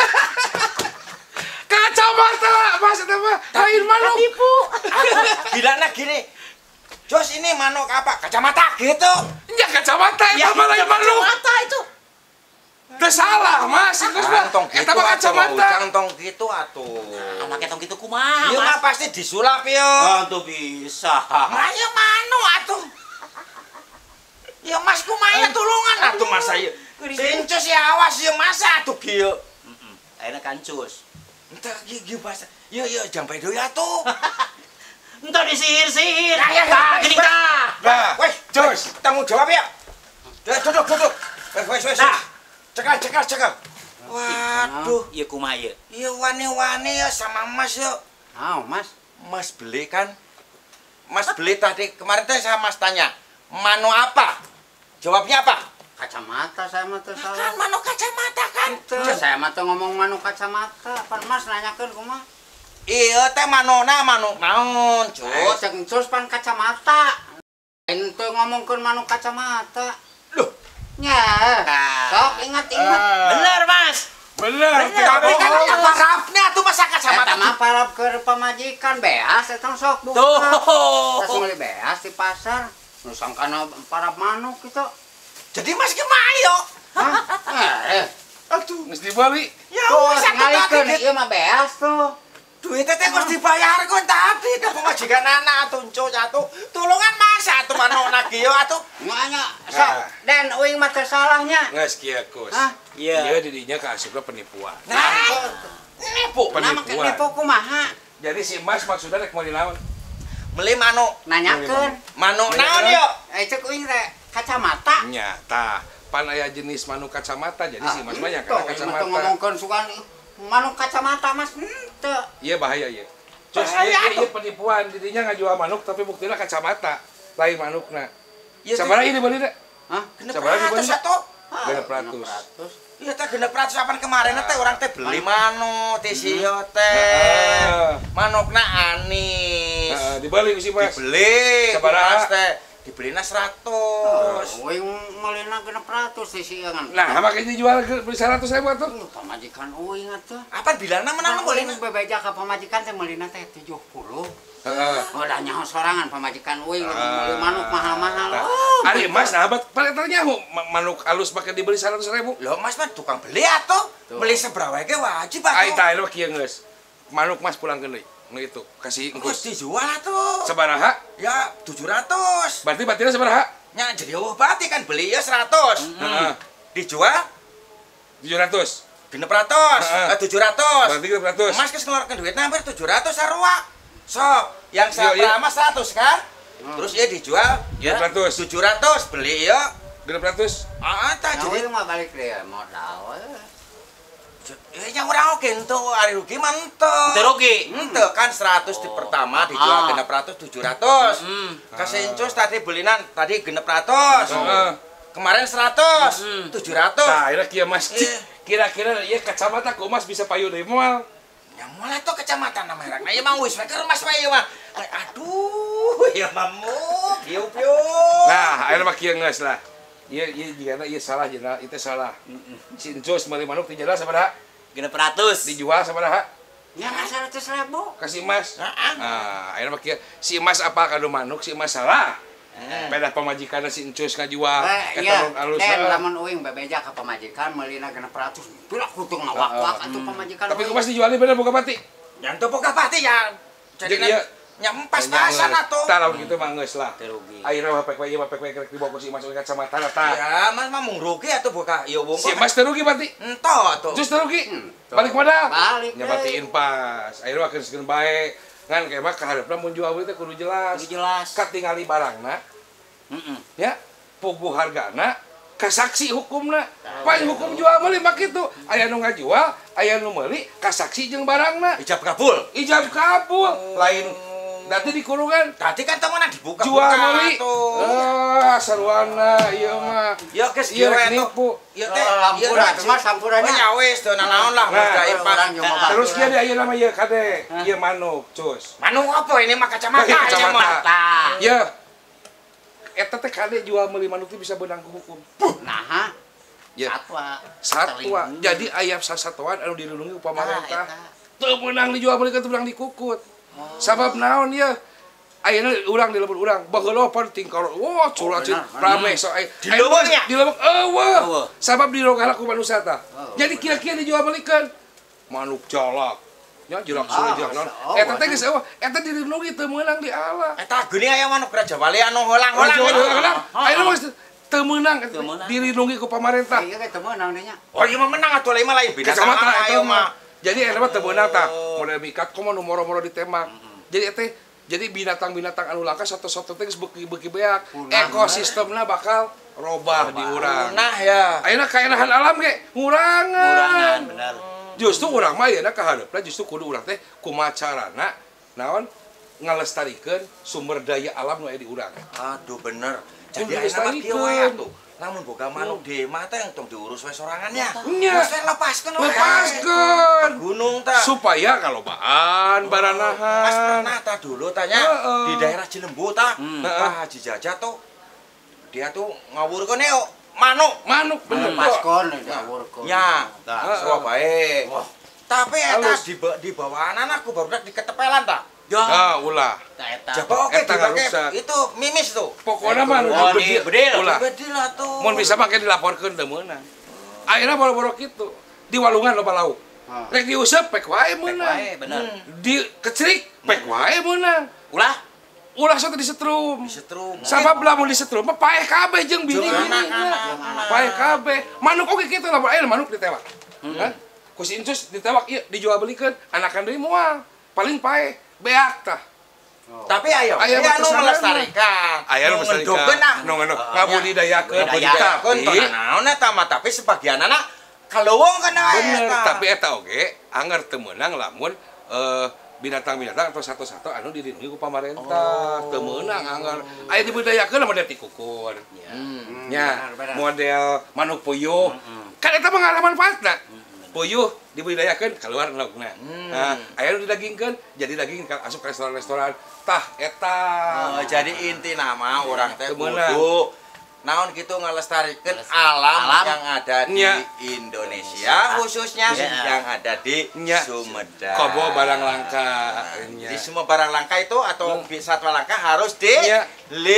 [SPEAKER 6] Kacamata Mas eta mah lain manuk.
[SPEAKER 2] Tipu.
[SPEAKER 5] Bilangna gini. Jos ini manuk apa? Kacamata gitu.
[SPEAKER 6] Ya kacamata eta mah lain manuk.
[SPEAKER 2] Kacamata itu.
[SPEAKER 6] Teu salah Mas, itu mah eta mah kacamata.
[SPEAKER 5] Tong gitu atuh.
[SPEAKER 2] Nah, make tong gitu kumaha?
[SPEAKER 5] Ieu mah pasti disulap ieu.
[SPEAKER 2] Oh, tuh bisa.
[SPEAKER 5] Mah ieu manuk atuh. Ya Mas kumaha tulungan atuh Mas ieu. Sincus ya awas ieu masa atuh kieu.
[SPEAKER 2] Heeh. Ayeuna kancus.
[SPEAKER 5] Entah kieu bahasa. Ieu ieu jampe deui atuh.
[SPEAKER 2] Entah disihir-sihir.
[SPEAKER 5] Nah, gini tah.
[SPEAKER 6] Nah,
[SPEAKER 5] weh,
[SPEAKER 6] Jos,
[SPEAKER 5] tanggung jawab ya. Duduk, duduk. Wes, wes, wes.
[SPEAKER 2] Nah.
[SPEAKER 5] Cekal, cekal, cekal. Waduh,
[SPEAKER 2] ieu kumaha ieu?
[SPEAKER 5] Ieu wani-wani ya sama Mas yo.
[SPEAKER 3] Ah, Mas.
[SPEAKER 5] Mas beli kan? Mas beli tadi kemarin teh saya Mas tanya, mano apa? Jawabnya apa?
[SPEAKER 3] Kacamata saya mah teu salah.
[SPEAKER 5] Kan mano kacamata kan?
[SPEAKER 3] Teu, saya mah teu ngomong mano kacamata. Pan Mas nanyakeun kumaha?
[SPEAKER 5] Ieu teh manona manuk naon, Cus?
[SPEAKER 3] Cek Cus pan kacamata. Ente ngomongkeun manuk kacamata.
[SPEAKER 5] Loh,
[SPEAKER 3] nya. Sok ingat-ingat.
[SPEAKER 2] Bener, Mas.
[SPEAKER 6] Bener.
[SPEAKER 5] Tapi kan aya parapna atuh masa kacamata.
[SPEAKER 3] Eta mah parap keur pamajikan beas eta sok buka.
[SPEAKER 2] Tuh.
[SPEAKER 3] Tas meuli beas di pasar. Nu sangkana parap manuk kitu.
[SPEAKER 5] Jadi Mas ge mayo.
[SPEAKER 3] Hah?
[SPEAKER 5] Aduh.
[SPEAKER 6] Geus dibeli.
[SPEAKER 5] Ya wis
[SPEAKER 3] ngalikeun ieu mah beas tuh.
[SPEAKER 5] Duit teh geus dibayarkeun tadi ka pamajikan anak atuh encus atuh. Tulungan Mas atuh manukna kieu atuh.
[SPEAKER 3] Nya sok Den uing mah teu salahnya.
[SPEAKER 6] Geus kieu Kus.
[SPEAKER 2] Iya.
[SPEAKER 6] Ieu di dinya kaasupna penipuan.
[SPEAKER 5] Nah, nipu.
[SPEAKER 6] Penipuan.
[SPEAKER 3] Nipu kumaha?
[SPEAKER 6] Jadi si Mas maksudna rek meuli naon?
[SPEAKER 5] Meuli manuk.
[SPEAKER 3] Nanyakeun.
[SPEAKER 5] Manuk naon yuk?
[SPEAKER 3] Cek uing teh kacamata.
[SPEAKER 6] Nya tah, pan aya jenis manuk kacamata jadi si Mas mah nya kana kacamata.
[SPEAKER 3] Ngomongkeun sugan manuk kacamata Mas henteu.
[SPEAKER 6] Iya bahaya ieu. Terus ieu penipuan didinya ngajual manuk tapi buktina kacamata, lain manukna. Sabaraha ieu dibeli teh?
[SPEAKER 3] Hah?
[SPEAKER 6] Sabaraha dibeli?
[SPEAKER 5] 600 atuh.
[SPEAKER 6] 600.
[SPEAKER 5] Iya teh 600 apaan kemarin teh urang teh beli manuk teh si ieu teh. Manukna anis.
[SPEAKER 6] Heeh, dibeli ku si Mas.
[SPEAKER 5] Dibeli.
[SPEAKER 6] Sabaraha
[SPEAKER 5] teh? Dibelina 100.
[SPEAKER 3] Uing meulina 600 teh si ieu ngan.
[SPEAKER 6] Nah, make dijual beli 100 ribu atuh.
[SPEAKER 3] Pamajikan uing atuh.
[SPEAKER 5] Apaan bilangna menang meulina?
[SPEAKER 3] Bebeja ka pamajikan teh meulina teh 70.
[SPEAKER 6] Heeh.
[SPEAKER 3] Udah nyaho sorangan pamajikan uing meuli manuk mahal-mahal.
[SPEAKER 6] Ari Mas nah bat paling nyaho manuk alus make dibeli 100 ribu.
[SPEAKER 5] Loh Mas mah tukang beli atuh. Beli sabaraha ge wajib atuh.
[SPEAKER 6] Ai tah mah kieu geus. Manuk Mas pulangkeun deui. Nu itu kasih engkus.
[SPEAKER 5] Dijual atuh.
[SPEAKER 6] Sabaraha?
[SPEAKER 5] Ya 700.
[SPEAKER 6] Berarti batina sabaraha?
[SPEAKER 5] Nya jadi eueuh bati kan beli ya 100.
[SPEAKER 6] Heeh.
[SPEAKER 5] Dijual
[SPEAKER 6] 700.
[SPEAKER 5] 600, 700.
[SPEAKER 6] Berarti 600.
[SPEAKER 5] Mas geus ngeluarkeun duitna hampir 700 sarua. Sok, yang pertama 100 kan? Terus ieu dijual
[SPEAKER 6] 700.
[SPEAKER 5] 700 beli ieu
[SPEAKER 6] 600.
[SPEAKER 5] Ah, tah jadi
[SPEAKER 3] mah balik deui modal.
[SPEAKER 5] Ya urang oge henteu ari rugi mah henteu.
[SPEAKER 2] Henteu rugi.
[SPEAKER 5] Henteu kan 100 di pertama dijual 600 700. Kasih encus tadi belinan tadi 600. Kemarin 100, 700.
[SPEAKER 6] Tah, ieu kieu Mas. Kira-kira ieu kacamata ku Mas bisa payu deui moal.
[SPEAKER 5] Ya moal atuh kacamata na merekna ieu mah wis we keur Mas mah ieu mah. Aduh, ieu mah mu piu-piu.
[SPEAKER 6] Nah, ayeuna mah kieu geus lah. Ieu ieu jigana ieu salah jigana ieu teh salah. Si Encus meuli manuk dijual sabaraha?
[SPEAKER 2] 600.
[SPEAKER 6] Dijual sabaraha?
[SPEAKER 3] Nya 100.000.
[SPEAKER 6] Kasih Mas. Heeh. Ah, ayeuna mah kieu si Mas apa kadu manuk si Mas salah. Pedah pamajikanna si Encus ngajual eta manuk alus.
[SPEAKER 3] Den lamun uing bebeja ka pamajikan meulina 600. Pira kutu ngawak-wak atuh pamajikan.
[SPEAKER 6] Tapi ku Mas dijualin bener boga pati.
[SPEAKER 5] Yang teu boga pati ya. Jadi nya pas-pasan atuh.
[SPEAKER 6] Tah lamun kitu mah geus lah. Ayeuna mah pek we ieu mah pek we rek dibawa ku si Mas kacamata tah.
[SPEAKER 5] Ya, Mas mah mung rugi atuh boga ieu wong.
[SPEAKER 6] Si Mas teu rugi berarti?
[SPEAKER 5] Henteu atuh.
[SPEAKER 6] Jus teu rugi. Balik modal.
[SPEAKER 3] Balik.
[SPEAKER 6] Nya batiin pas. Ayeuna mah geus bae. Ngan kayak mah kaharepna mun jual beli teh kudu jelas.
[SPEAKER 2] Kudu jelas.
[SPEAKER 6] Katingali barangna. Heeh. Ya, puguh hargana, kasaksi hukumna. Pan hukum jual meuli mah kitu. Aya nu ngajual, aya nu meuli, kasaksi jeung barangna.
[SPEAKER 5] Ijab kabul.
[SPEAKER 6] Ijab kabul. Lain nanti dikurungan.
[SPEAKER 5] Tadi kan temenan dibuka-buka
[SPEAKER 6] jual meuli.
[SPEAKER 5] Tuh.
[SPEAKER 6] Ah, sarwana ieu mah.
[SPEAKER 5] Ya geus ieu
[SPEAKER 6] nipu.
[SPEAKER 5] Ieu teh
[SPEAKER 3] hampura cuma sampuranya.
[SPEAKER 5] Ya wis teu nanaon lah geus
[SPEAKER 3] pas.
[SPEAKER 6] Terus kieu di ayeuna mah ieu kade. Ieu manuk, cus.
[SPEAKER 5] Manuk apa ini mah kacamata
[SPEAKER 6] kacamata. Ieu. Eta teh kade jual meuli manuk teh bisa beunang ku hukum.
[SPEAKER 3] Naha.
[SPEAKER 6] Ya.
[SPEAKER 2] Satwa.
[SPEAKER 6] Satwa. Jadi aya sasatuan anu dilindungi ku pamarentah. Teu meunang dijual meuli teu meunang dikukut. Sabab naon ya? Ayeuna urang di lembur urang baheula pan tingkar wah curacit rame so
[SPEAKER 5] di leuweung nya
[SPEAKER 6] di leuweung eueuh sabab dirogala ku manusia tah. Jadi kira-kira dijual belikeun manuk jalak nya jelak sule jelak naon eta teh geus eueuh eta dilindungi teu meunang di ala
[SPEAKER 5] eta geuning aya manuk Raja Wali anu holang-holang
[SPEAKER 6] ayeuna mah teu meunang dilindungi ku pamarentah.
[SPEAKER 3] Ieu ge teu meunang deui nya.
[SPEAKER 5] Oh ieu mah menang atuh lain mah lain beda
[SPEAKER 6] kacamata eta mah. Jadi eta mah teu meunang tah model mikat komo nu moro-moro ditembak. Jadi eta jadi binatang-binatang anu langka satu-satu teh geus beuki-beuki beak. Ekosistemna bakal robah di urang.
[SPEAKER 5] Nah ya.
[SPEAKER 6] Ayeuna kaenahan alam ge ngurangan.
[SPEAKER 2] Ngurangan bener.
[SPEAKER 6] Justru urang mah ayeuna kahareupna justru kudu urang teh kumaha carana naon ngalestarikeun sumber daya alam nu aya di urang.
[SPEAKER 5] Aduh bener. Jadi ayeuna mah kieu we atuh. Lamun boga manuk di imah teh entong diurus we sorangannya.
[SPEAKER 6] Nya.
[SPEAKER 5] Geus lepaskeun we.
[SPEAKER 6] Lepaskeun.
[SPEAKER 5] Gunung tah.
[SPEAKER 6] Supaya kalobaan baranahan.
[SPEAKER 5] Mas pernah tah dulu tanya di daerah Cilembu tah. Pak Haji Jaja tuh dia tuh ngawurkeun manuk.
[SPEAKER 6] Manuk bener.
[SPEAKER 3] Lepaskeun ngawurkeun.
[SPEAKER 5] Nya, tah sarua bae. Tapi eta di bawaan anakku barudak diketepelan tah.
[SPEAKER 6] Ah, ulah.
[SPEAKER 5] Jaba oke dipake itu mimis tuh.
[SPEAKER 6] Pokoknya mah nu bedil.
[SPEAKER 2] Bedil.
[SPEAKER 6] Ulah.
[SPEAKER 5] Bedil atuh.
[SPEAKER 6] Mun bisa mah dilaporkeun teu meunang. Ayeuna boro-boro kitu. Di walungan loba lauk. Rek diuseup pek wae meunang.
[SPEAKER 2] Pek wae, bener.
[SPEAKER 6] Di kecerik pek wae meunang. Ulah sok disetrum.
[SPEAKER 5] Disetrum.
[SPEAKER 6] Sabab lamun disetrum mah paeh kabeh jeung bini-binina. Paeh kabeh. Manuk oge kitu lamun aya manuk ditewak. Kan? Ku si Incus ditewak ieu dijual belikeun, anakan deui moal. Paling paeh beak tah.
[SPEAKER 5] Tapi ayo, aya nu melestarikan.
[SPEAKER 6] Aya nu melestarikan. Nu ngabudidayakeun,
[SPEAKER 5] tapi naon eta mah tapi sebagianana kaleuweung kana wae.
[SPEAKER 6] Bener, tapi eta oge anger teu meunang lamun binatang-binatang atau satu-satu anu dilindungi ku pamarentah. Teu meunang anger. Aya dibudidayakeun model tikukur. Nya, model manuk puyuh. Kan eta mah ngarah manfaatna. Puyuh dibudidayakeun keluar laukna. Nah, aya nu didagingkeun jadi daging asup ke restoran-restoran. Tah eta.
[SPEAKER 5] Jadi inti nama urang teh kudu naon kitu ngalestarikeun alam yang ada di Indonesia khususnya yang ada di Sumedang.
[SPEAKER 6] Kobo barang langka.
[SPEAKER 5] Jadi semua barang langka itu atau satwa langka harus dilindungi.